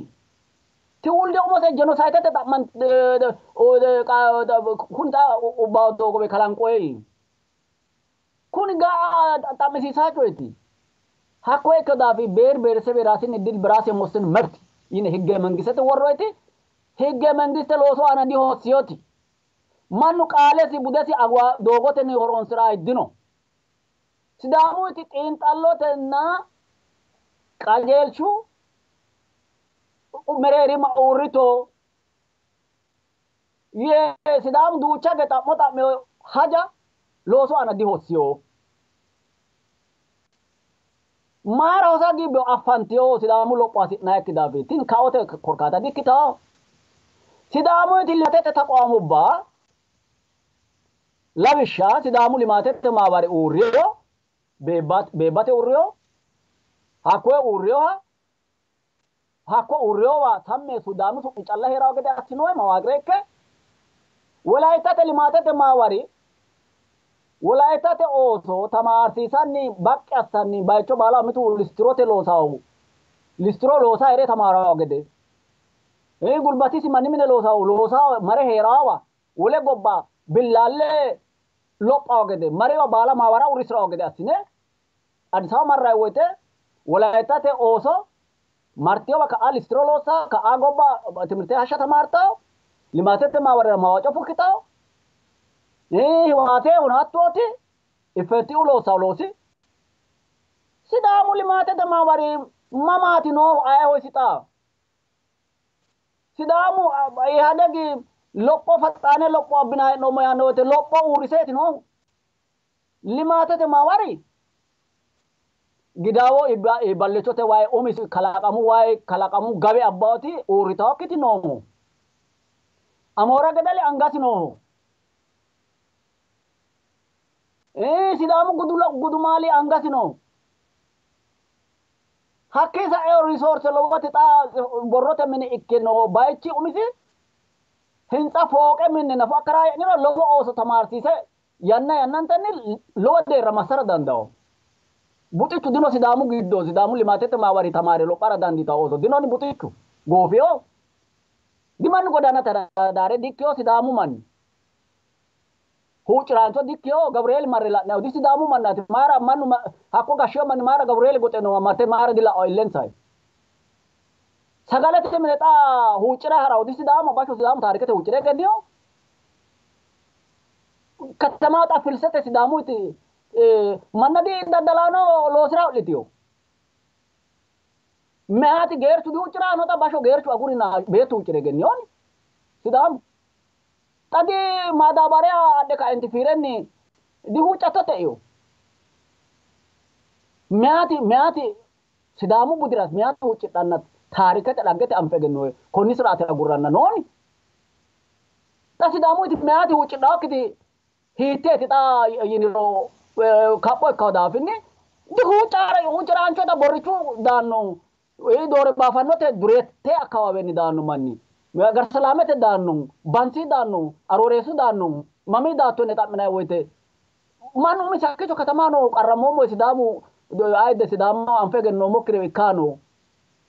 Tiwulde umose jenosayitete xa'man kuni xa ubbawo doogowe kalanqoyi. Kuni ga'a xa'misiisaa coyeeti. Hakko ikkino daafi ብሔር ብሔረሰብ የራስን እድል በራስ የመወሰን መብት ይነ ህገ መንግስት ወሮይቲ ህገ መንግስት loosu aana dihossiyoti. Mannu qaalesi budesi agwa doogotenni horonsira dino. Sidaamuyti xiinxallotenna qajeelshu mereerima uurrito yee Sidaamu duucha ge xa'mo xa'me haja loosu aana dihossiyo. Mayra hosa gibbeyo affantiyo Sidaamu lopho hasi'nayikki daafira tini kaote korkaata dikkitawo. Sidaamuyti limaatete taqwaamubba lawishsha Sidaamu limaatete maabari uurriyo beebbate uurriyo hakkoye uurriyoha hakko uurriyowa samme Sidaamu su'mi calla heerawo gede assinoyi mawaaqire ikke Wolayittate limaatete maawari Wolayittate ooso tamaarsiisanni baqqi assanni bayicho baala mitu listirote loosawo listiro loosa here tamaarawo gede gulbatisi manni mine loosawo loosawo mare heerawa wole gobba billaalle lophawo gede marewa baala maawara uurrisirawo gede assine Addis Ababa marrayi woyte Wolayittate ooso martiyowa ka'a listiro loossa ka'a gobba timirte hashsha tamaartawo limaatete maawarira maawaco fukkitawo hiwaatehuno hattooti iffettiu loosawo loosi Sidaamu limaatete maawari mamaati noohu ayeho isi xaa Sidaamu Ihadegi lopho faxxaane lopho abbina hee'noommo yaanno woyte lopho uurriseeti noohu limaatete maawari Gidaawo ballichote wayi umisi kalaqamu wayi kalaqamu gawe abbaoti uurritawokkiti noohu Amoora gedeli angasi noohu Sidaamu gudumaali angasi noohu hakkii sa'eo risoorse lowoti xa borrote mine ikke noo bayichi umisi hintsa fooqe minne nafu akkaraaye'niro lowo ooso tamaarsiise yanna yannantenni lowo deerra massara dandawo. Buxichu dino Sidaamu giddo Sidaamu limaatete maawari tamaare lophara dandiitawo ooso dinoni buxichu goofiyo dimannu godana tadaare dikkiyo Sidaamu manni huucciraancho dikkiyo Gabriel marre la'nayo di Sidaamu mannaati mayra mannu hakko gashshiyo manni mayra Gabriel goxe noowa marte mayra dila'o illensay sagalete mine xa huuccira harawo di Sidaamu basho Sidaamu taarikete huuccire egenniyo katamaho xa filsete Sidaamuyti manna di daddalaano loosira ho'litiyo meyaati geerchu di huucciraano xa basho geerchu agurina beettu huuccire egenniyoni Sidaamu xa di maadaabariya adhe kaenti fiirenni di huuccattote iyo meyaati meyaati Sidaamu budira meyaati huuccidhanna taarikete dhaggete anfe egennoyi konni siraate agurranna nooni xa Sidaamuyti meyaati huuccidhawokkiti hiitteeti xa yiniro kapho ikkawo daafinni di huucciraancho xa borrichu daanno doore baafannote dureette akkawaawenni daanno manni Garsalaamete daanno Bansi daanno Arooreessu daanno mami daatto yine xa'minayi woyte mannu umisi hakkiicho katamaho qarrammoommo Sidaamu ayidde Sidaama anfe egennoommokkire ikkaano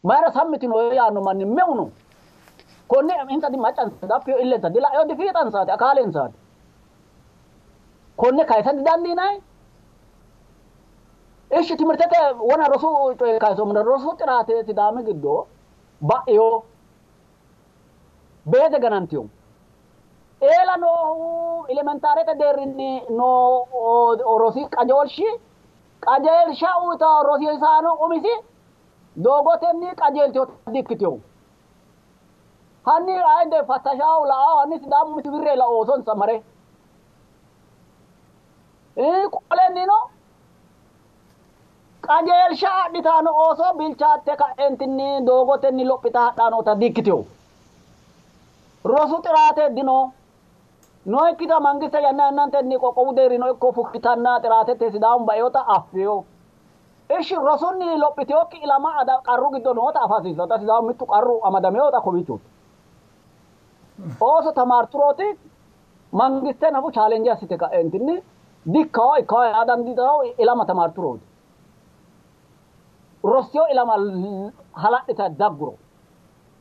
mayra sammitino yaanno manni meu no konne insa di maccansa daffiyo illensa dila'eyo difiixansaati akaalensaati konne kayisa didandiinayi Ishi timirtete wona rosu coye kayisoommo rosu xiraate Sidaami giddo ba'eyo beeze ganantiyo eela noohu elementaarete deerrinni noo rosi qajeelshi qajeelsha uyitawo rosiisaano umisi doogotenni qajeeltiyo dikkitiyo hanni ayide fattashawo la'awo hanni Sidaamu umisi wirre la oosonsa mare qolennino qajeelsha adhitaano ooso bilchaatte ka'entinni doogotenni lophita hadhanota dikkitiyo rosu xiraate dino nookkita mangiste yanna yannantenni qoqqowu deerrino ikko fukkitanna xiraatete Sidaamu baeota affiyo ishi rosunni lophiteyokki ilama qarru giddo noota afa hasiissata Sidaamu mittu qarru amadameyota kowiichooti ooso tamaarturooti mangiste nafu chaalenje assite ka'entinni dikkawo ikkawo yaa dandiitawo ilama tamaarturooti rossiyo ilama hala'lita dagguro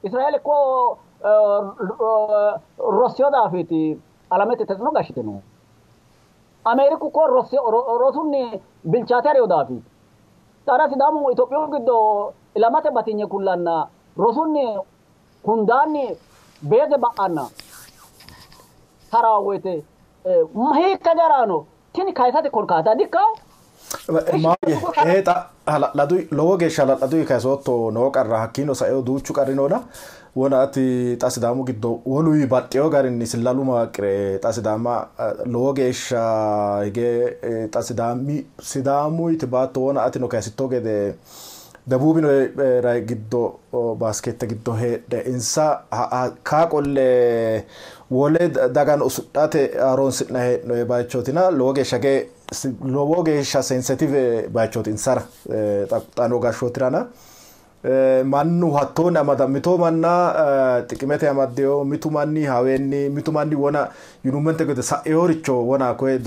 Israeele ko rossiyo daafiti alamete tetno gashshite no Ameeriku ko rosunni bilchaate hariyo daafiti xara Sidaamu Itophiyu giddo ilamate batinye kullanna rosunni hundaanni beeze ba'anna harawo woyte hiikka jaraano tini kayisate korkaata dikkawo. Hala'ladu lowo geeshsha hala'ladu kayisootto noo qarra hakkiino saeo duuchu qarri noona wona ati xa Sidaamu giddo woluyi baxxeyo garinni sillalu mawaqire xa Sidaama lowo geeshsha hige xa Sidaamuyiti baatto wona atino kayisitto gede Debuubino rai giddo baaskette giddo heedhe insa kaa qolle wole dagano usudhate horonsi'na hee'noye bayichootina lowo geeshsha ge lowo geeshsha sensitive bayichooti insara xa noo gashshootirana mannu hattoonni amada mito manna xiqimete amaddeyo mitu manni haweenni mitu manni wona yinummente gede sa'eyoricho wona koye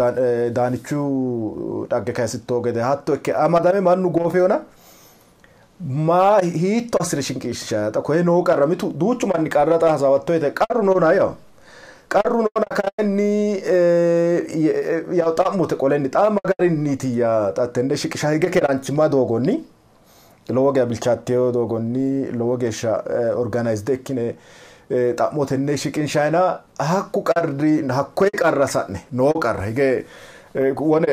daanichu dhagge kayisitto gede hatto ikke amadame mannu goofeyona ma hiitto assine shinqisha xa koye noo qarra mitu duuchu manni qarra xa hasaawatto yite qarru noona yaw qarru noona kayinni yaw xa'mote qolenni xa magarinniitiyya xa tenne shiqisha hige keeraanchimma doogonni lowo geeshsha bilchaatteyo doogonni lowo geeshsha organized ikkine xa'mo tenne shiqinshayina hakku qarri hakkoye qarra sa'ne noo qarra hige wone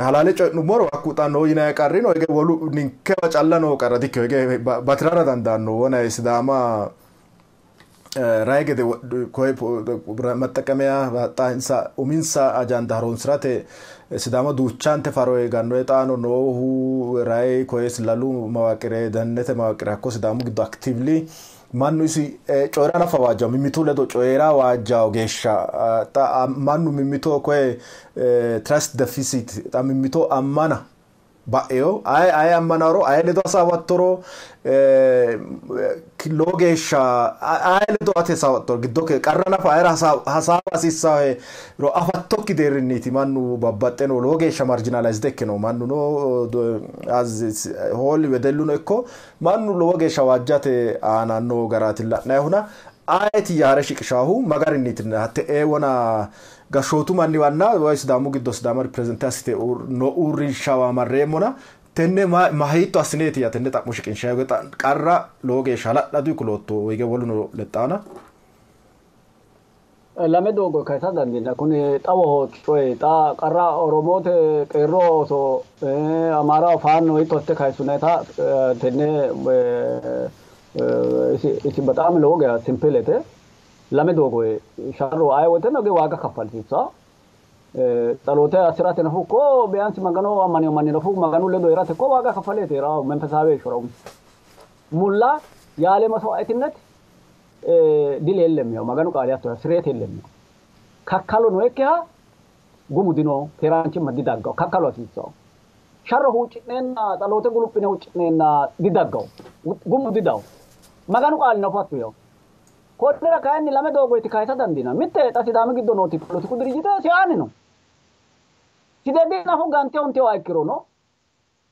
halaale coyi'nummoro hakku xa noo yinayi qarri no hige wolu ninkewa calla noo qarra dikkino hige batirara dandaanno wone Sidaama rai gede koye መጠቀሚያ xa insa uminsa ajanda horonsirate Sidaama duuchante faro gannoe xaano noohu rai koye sillalu mawaqire dannete mawaqire hakko Sidaamu giddo actively mannu isi coyira nafa waajjawo mimmitu ledo coyira waajjawo geeshsha xa mannu mimmito koye trust deficit xa mimmito ammana ba'eyo aye aye ammanaro aye ledo hasaawattoro lowo geeshsha aye ledo ate hasaawattoro giddokke qarra nafa ayera hasaawa hasiissahero afattokki deerrinniiti mannu babbaxxe no lowo geeshsha marginalized ikke no mannu no hooli wedelluno ikko mannu lowo geeshsha waajjate aana noo garaati la'nayihuna ayeti yaare shiqishaahu magarinniiti hatte wona gashshootu manniwanna woy Sidaamu giddo Sidaama represent assite no uurrinshawa marreemmona tenne ma hiitto assineeti ya tenne xa'mo shiqinshayi qarra lowo geeshsha hala'ladu kulootto hige woluno lexxaana. Lame doogo kayisa dandiinanni kuni xawoho coyi xa qarra Oromote qeerroo ooso Amaaraho faanno hiitto assite kayissunayita tenne isi በጣም lowo geeshsha simpilete. Lame doogo sharro aye woyteno waaga kaffalsiisa ጸሎተ አስራተ ነፉ እኮ ቢያንስ magano ammanino manni nafu maganu ledo heerate እኮ ዋጋ ከፈለete heerawo መንፈሳዊ heeshshora ሙላ ያለ መስዋዕትነት ድል የለም። ያው maganu qaali hatto ስርየት የለም። kakkalo nookkiha gumu dino keeraanchimma didaggaw kakkalo hasiissawo sharro huucci'neenna ጸሎተ guluphine huucci'neenna didaggaw gumu didaw maganu qaali nafu hatto yaw konnira kayinni lame doogoyti kayisa dandiinanni. Mitte xa Sidaami giddo nooti polotiku dirijite siyaani no. Sidedi nafu gante ontewa ikkirono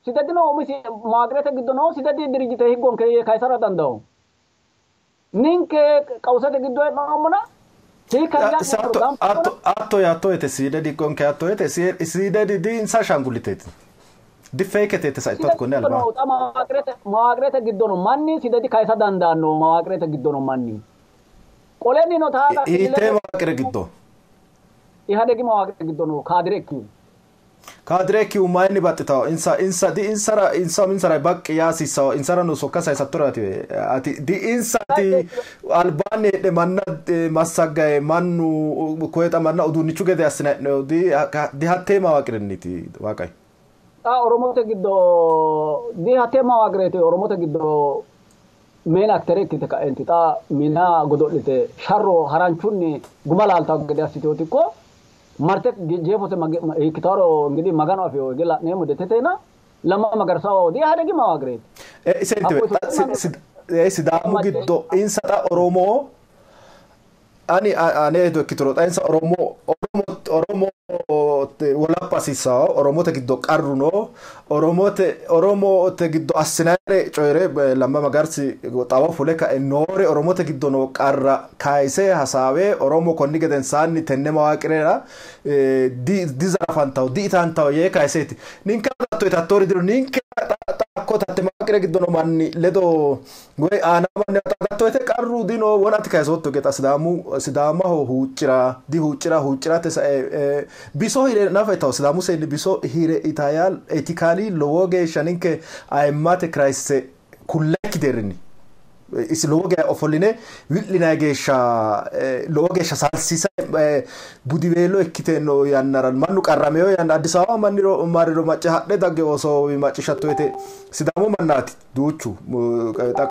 sidedino umisi mawaqirete giddo no sidedi dirijite higgonke yee kayisara dandawo. Ninke qawusete giddo hee'noommona Atto yaatto yete sidedi higgonke yaatto yete sidedi di insa ashaanguliteeti. Di feekete saittat konne alba. Xa mawaqirete giddo no manni sidedi kayisa dandaanno mawaqirete giddo no manni. Qolenni no taata hiittee mawaqire giddo? Ihadegi mawaqire giddo no kaadire ikkihu. Kaadire ikkihu mayinni baxxitawo? Insa insa di insara insa uminsara baqqi yaa hasiissawo insara no sokka sayisattoraati ati di insaati albaanni heedhe manna massaggaye mannu koye xa manna uduunnichu gede assine hee'noyihu di hattee mawaqirenniiti waaqayi. Xa Oromote giddo di hattee mawaqireeti Oromote giddo main actor ikkite ka'enti xa mina godo'lite sharro haranchunni guma laaltawo gede assiteoti ikko marte jeefose ikkitaworo እንግዲህ maganu afewo hige la'neemmo detetena Lamma Magarsawa di Ihadegi mawaqireeti. Senti Sidaamu giddo insa xa Oromo ani ane hedo ikkituro xa insa Oromo Oromo wolapha hasiissawo Oromote giddo qarru no Oromote giddo assinayre coyire Lamma Magarsi xawo fule kae noore Oromote giddo noo qarra kayise hasaawe Oromo konni gedensaanni tenne mawaqirera dizarafantawo di itantawo yee kayiseeti. Ninke hatto itattori dino ninke hakko tatte mawaqire Mawaaqire giddo noo manni ledo woy aana manni xaadatto woyte qarru dino wonati kayisootto geta Sidaamu Sidaamaho huuccira dihuuccira huuccirate sae biso hire nafa itawo Sidaamu seenni biso hire itaya ethically lowo geeshsha ninke ayimmate crisis kullekki deerrinni isi lowo geeshsha ofolline wi'linayi geeshsha lowo geeshsha salsiisa budiweelo ikkite no yannara mannu qarrameyo yanna Addis Ababa manniro marriro macca hadhe dagge osoo macciishshatto woyte Sidaamu mannaati duuchu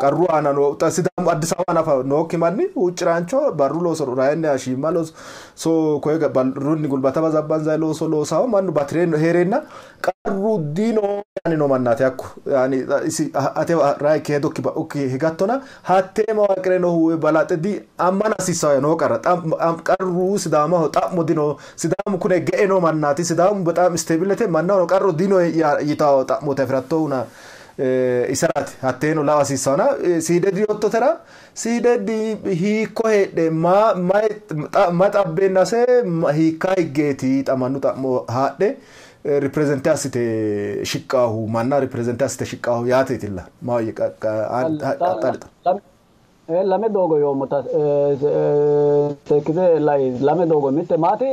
qarru aana no Sidaamu Addis Ababa nafa nookki manni huucciraancho barru looso rayinni shiima looso so koye barrunni gulbata bazabbanzay looso loosawo mannu batire heereenna qarru dino yaani no mannaati hakku yaani isi ate rayi hedokki ba'ukki higattona hattee mawaaqire noohu balaxe di ammana hasiissawo noo qarra qarru Sidaamaho xa'mo dino Sidaamu kune ge'e noo mannaati Sidaamu bexaam isteebilete mannahono qarru dino yitawo xa'mote afirattohuna iseraati hatteeno lawa hasiissawona siidedi yottotera siidedi hiikko heedhe ma ma xabbeennase hiikka higgeeti xamannu xa'mo haadhe riprezente assite shiqqaahu manna riprezente assite shiqqaahu yaateetilla maayye qaxxalixa Lame doogo yoommota seekkite lai lame doogo mitte maati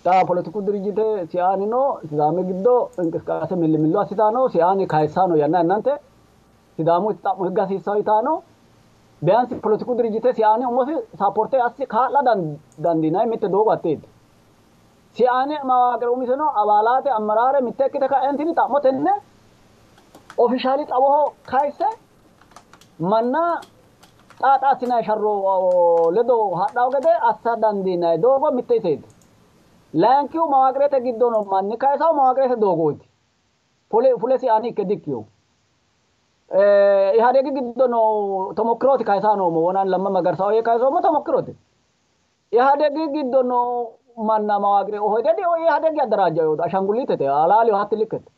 xa poletiku dirijite si'aanino Sidaami giddo inqisqaase millimillo assitaano si'aani kayissaano yanna yannante Sidaamu xa'mo higga hasiissawo yitaano biyaansi poletiku dirijite si'aani umosi saapporte assi kaa'la dandiinanni mitte doogo hatteeti. Si'aani mawaaqire umiseno abaalaate ammaraare mitte ikkite ka'entini xa'mo tenne ofishaali xawoho kayisse manna xaaxa assinanni sharro ledo hadhawo gede assa dandiinanni doogo mitte iseeti. Layinkihu mawaaqirete giddo noo manni kayisawo mawaaqirete doogooti. Fule si'aani ikke dikkiyo. Ihadegi giddo noo tomokkirooti kayisaa noommo wonaan Lamma Magarsaa yee kayisoommo tomokkirooti. Ihadegi giddo noo manna mawaaqire ohoyte Ihadegi addaraajja yooto ashanguliitete halaaliyo hatti likkete.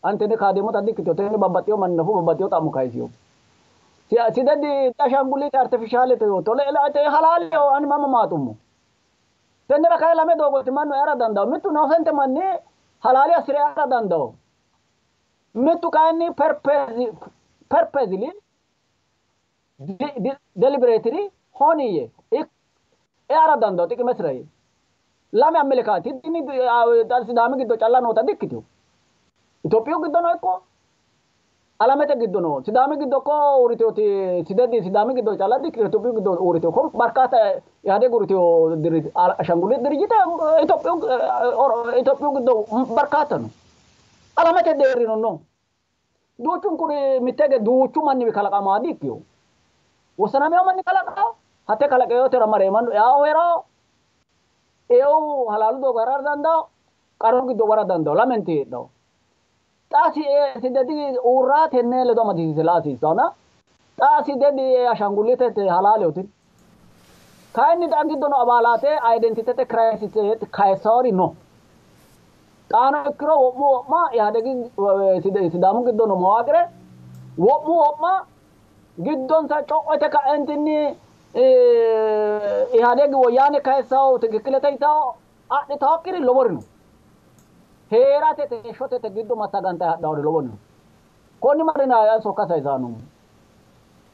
Ani tenne kaadeemmota dikkitiyo tenne babbaxxiyo manni nafu babbaxxiyo xa'mo kayisiyo. Sidedi ashanguliite artifishaalete yooto halaaliyo ani mamma maaxummo. Tennera kayi lame doogooti mannu eara dandawo. Mittu noosente manni halaali assire eara dandawo. Mittu kayinni purposely deliberately honiyye eara dandawo xiqimesira yee. Lame amelekaati tini Sidaami giddo calla noota dikkitiyo. Itophiyu giddono ikko alamete giddo no. Sidaami giddo ko uurriteyooti sidedi Sidaami giddo calla dikkitiyo Itophiyu giddo uurriteyo ko barkaata Ihadeg uurriteyo ashanguliit dirijite Itophiyu giddo barkaata no. Alamete deerrino no. Duuchunkuri mittege duuchu manni kalaqamaa dikkiyo. Wossanameyo manni kalaqawo hatte kalaqeyotera mare mannu eawo heerawo eewu halaalu doogo hara dandawo qarru giddo wara dandawo lamenti heedhawo. Xa sidedi uurraa tenne ledo amadisiise la hasiissawona xa sidedi ashanguliitete halaaleoti. Kayinni xa giddono abaalaate identitete crisis kayissawori no. Xaano ikkiro wo'mu wo'ma Ihadegi Sidaamu giddo no mawaaqire wo'mu wo'ma giddonsa co'ote ka'entinni Ihadegi woyyaane kayissawo tikikkilete yitawo adhitawokkiri lowori no. Heerate heeshshote giddo massaganta hadhawori lowori no. Konni mannira sokka sayisaa noommo.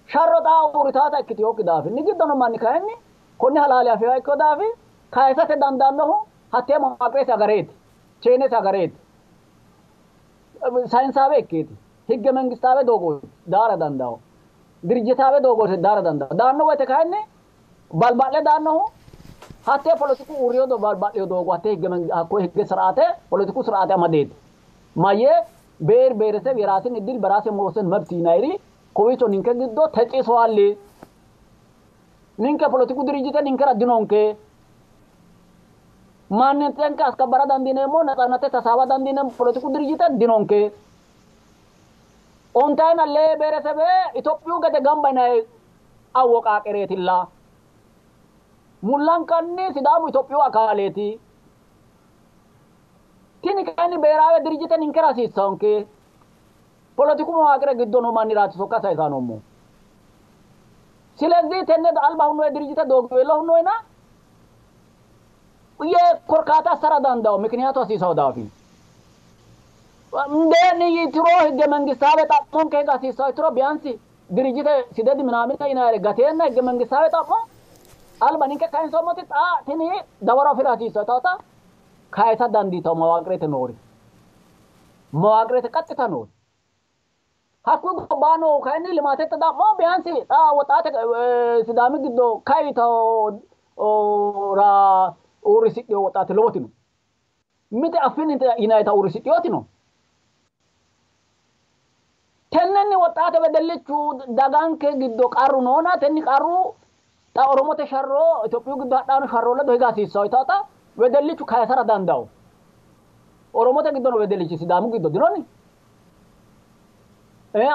Sharro xaa uurritaata ikkiteyokki daafinni giddo no manni kayinni konni halaale afeha ikkino daafi kayisate dandaannohu hattee mawaaqiresi agareeti. Cheenesi agareeti. Sayinsaawe ikkeeti. Higge mengistaawe doogooti daara dandawo. Dirijitaawe doogooti daara dandawo. Daanno woyte kayinni balba'le daannohu hattee poletiku uurriyo balba'leyo doogo hattee higge hakkoye higge ስርዓተ poletiku ስርዓተ amadeeti. Mayyee ብሔር ብሔረሰብ የራስን እድል በራስ የመወሰን መብት ይናይሪ kowiicho ninke giddo texisoalli ninke poletiku dirijite ninkera dinonke mannintenke askabbara dandiineemmo ነጻነቴ ተሳባ dandiineemmo poletiku dirijite dinonke ontayina lee ብሔረሰብ Itophiyu gede gamba yinayi awwoqaaqereetilla mullankanni Sidaamu Itophiyu akaaleeti tini kayinni ብሔራዊ dirijite ninkera hasiissawonke poletiku mawaaqire giddo noo manniraati sokka sayisaa noommo. ስለዚህ tenne alba hunnoye dirijite doogiweello hunnoyena ye korkaata assara dandawo mikiniyaatu hasiisawo daafi. እንዴን ይትሮ ህገ መንግስታዊ xa'monke higa hasiissawo itiro ቢያንስ ድርጅት ሲደድ ምናምን ይናረ gateena ህገ መንግስታዊ xa'mo alba ninke kayinsommoti xa tini dawaro afira hasiissawo taata kayisa dandiitawo mawaaqirete noori mawaaqirete qaxxita noori hakkuyi gobbaa noohu kayinni limaatete xa'mo ቢያንስ xa woxaate Sidaami giddo kayitawo ra uurrisidhiyo woxaate lowoti no. Mite affini yinayita uurrisidhiyoti no. Tennenni woxaate wedellichu daganke giddo qarru noona tenni qarru xa Oromote sharro Itophiyu giddo hadhaano sharro ledo higa hasiissawo yitaata wedellichu kayisara dandawo. Oromote giddono wedellichi Sidaamu giddo dinoni?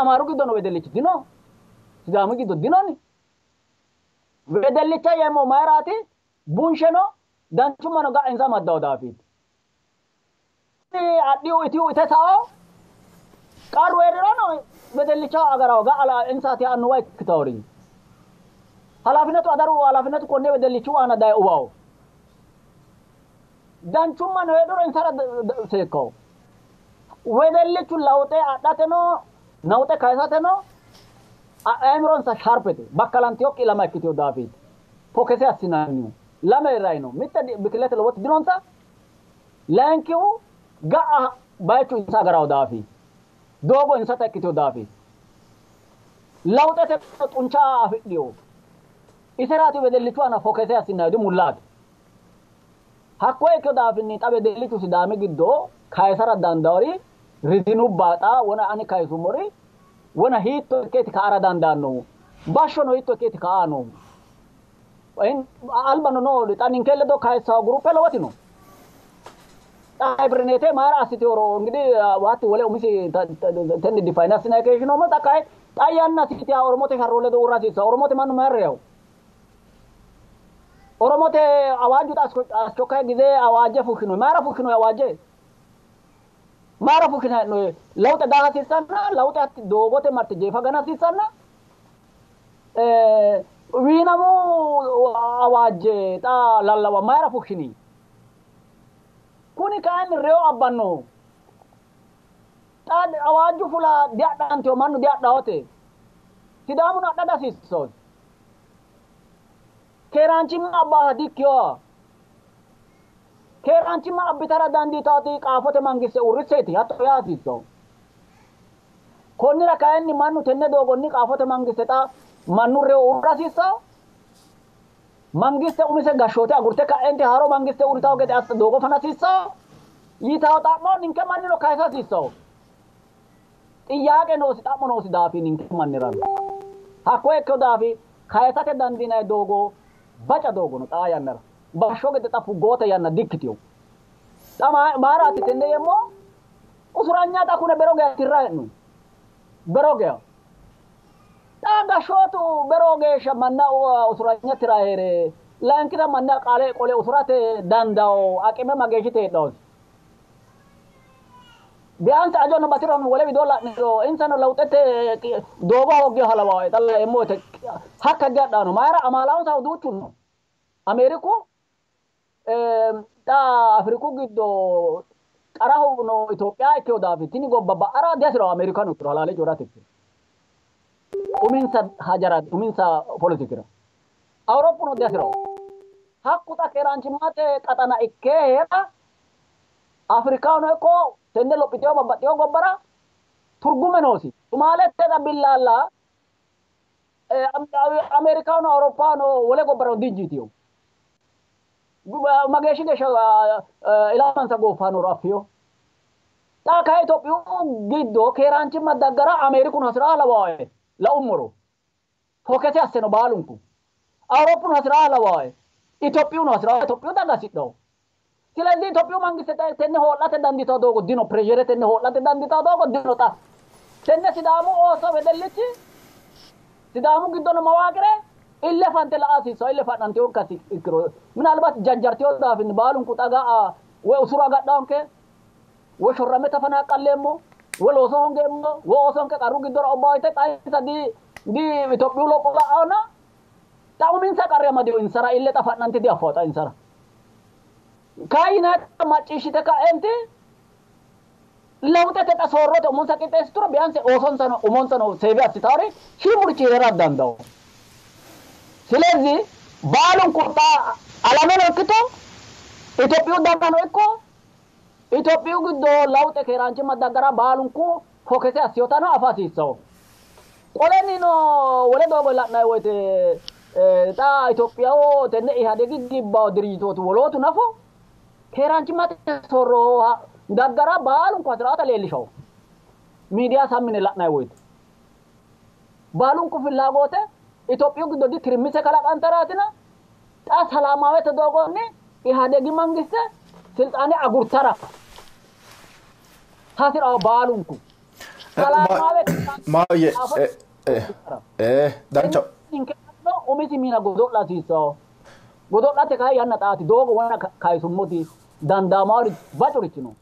Amaaru giddono wedellichi dino? Sidaamu giddo dinoni? Wedellicha yeemmo mayiraati? Bunsheno danchummano ga'a insa amaddawo daafiiti. Adhiu itiu ite sao qarru heerirono wedellicha agarawo ga'a insaati annuwa ikkitawori. Halaafinetu adaru halaafinetu konne wedellichu aana daye uwawo. Danchummano heedhuro insara seekkawo. Wedellichu lawuxe adhateno nawuxe kayisateno aimironsa sharpete bakkalantiyokki ilama ikkiteyo daafiiti. Fokese assinannihu lame rayino mitte bikilete lowoti dinonsa layinkihu ga'a bayichu insa agarawo daafi doogo insata ikkiteyo daafi lawuxete xuncha afidhiyo iseraati wedellichu aana fokese assinannihu dimullaati. Hakkoye ikkeyo daafinni xa wedellichu Sidaami giddo kayisara dandawori rizinubba xa wona ani kayisummori wona hiitto ikkeeti ka'ara dandaannohu bashshono hiitto ikkeeti ka'a noohu albano noo xa ninke ledo kayissawo guruppe lowoti no. Xa hibrineete mayira assiteyoro እንግዲህ waatti wole umisi tenni define assinanni keeshshinoommo xa kayi xa yanna siiti Oromote sharro ledo uurra hasiissawo. Oromote mannu mayira reyawo? Oromote awaaju xa aschokkayi gize awaajje fushshinoyi mayira fushshinoyi awaajje? Mayira fushshinayi hee'noyi? Lawuxe daa hasiissanna lawuxe hatti doogote marte jeefa gana hasiissanna wiinamu awaajje xa lallawa mayira fushshini? Kuni kayinni reyo abbannoho. Xa awaajju fula diadhanteyo mannu diadhawote. Sidaamuno adha dihasiissawo. Keeraanchimma abbaaha dikkiyoha. Keeraanchimma abbitara dandiitaati qaafote mangiste uurrisseeti hatto yaa hasiissawo. Konnira kayinni mannu tenne doogonni qaafote mangiste xa mannu reyo uurra hasiissawo. Mangiste umise gashshoote agurte ka'ente haaro mangiste uurritawo gede assa doogo fana hasiissawo. Yitawo xa'mo ninke mannino kayisa hasiissawo. Xiyyaaqe noosi xa'mo noosi daafi ninke mannirano. Hakkoye ikkeyo daafi kayisate dandiinanni doogo baca doogo no xaa yannara. Bashsho gede xa fuggoote yanna dikkiteyo. Xa mayiraati tenne yeemmo usuranya xa kune bero geya tirra hee'noyi. Bero geya. Xa gashshootu bero geeshsha manna usuranya tira heere layinkita manna qaale qole usurate dandawo aqime mageeshshite heedhawosi. ቢያንስ ajono batirono wole widoo la'niro insano lawuxete doogo hooggeyo halawawo xa laeemmo woyte hakka diadhaano mayira amaalawonsahu duuchu no. Ameeriku xa Afriku giddo qaraho no Itophiya ikkeyo daafi tini gobba ba'ara dihasirawo Ameerikano ikkiro halaale coyi'rate ikkiro uminsa hajara uminsa politikira Awuroppuno dihasirawo. Hakku xa keeraanchimmate qaxana ikke heera Afrikaano ikko tenne lophiteyo babbaxxeyo gobbara turgume noosi. Sumaalete xa billaalla Ameerikaano Awuroppaano wole gobbara dinjiitiyo. Mageeshshi geeshsha ilamansa gooffanoro affiyo. Xa kayi Itophiyu giddo keeraanchimma daggara Ameerikuno hasiraa lawaae laummoro. Fokese asse no baalunku. Awuroppuno hasiraa lawaae. Itophiyuno hasiraa Itophiyu daga hasidhawo. ስለዚህ ኢትዮጵያ መንግስት tenne ho'late dandiitawo doogo dino pireeshere tenne ho'late dandiitawo doogo dino xa tenne Sidaamu ooso wedellichi Sidaamu giddono mawaaqire ille fante la'a hasiissawo ille fa'nanteyokkasi ikkiro ምናልባት ጃንጃርቴዮ daafinni baalunku xa ga'a woy usuru agadhawonke woy shorramme tafanaqqalleemmo woy looso hongeemmo woy oosonke qarru giddora obbawo yite xa insa di Itophiyu lopho la'awona xa uminsa qarri amadiyo insara ille xa fa'nante diaffawo xa insara. Kayina macciishshite ka'enti Lewxete xa soorrote umonsa qixxeessituro biyanse oosonsano umonsano save assitaari shiimurichi hee'ra dandawo. Silezi baalunku xa alameno ikkito Itophiyu dagano ikko Itophiyu giddo lawxe keeraanchimma daggara baalunku focus assiyotano afa hasiissawo. Qolenino wole doogo la'nanni woyte xa Itophiyaho tenne Ihadegi gibbawo dirijitooti wolootu nafo keeraanchimmate soorro daggara baalunku hasiraata leellishawo. Miidiya sammine la'nanni woyte baalunku fillaagote Itophiyu giddo di tirmise kalaqantaraatina xa salaamaawete doogonni Ihadegi mangiste silxaane agurtara hasirawo baalunku. Maahoyye dancha. Umisi miina godo'la hasiissawo. Godo'late kayi yanna xaati doogo wona kayisummoti dandaamawori bacurichi no.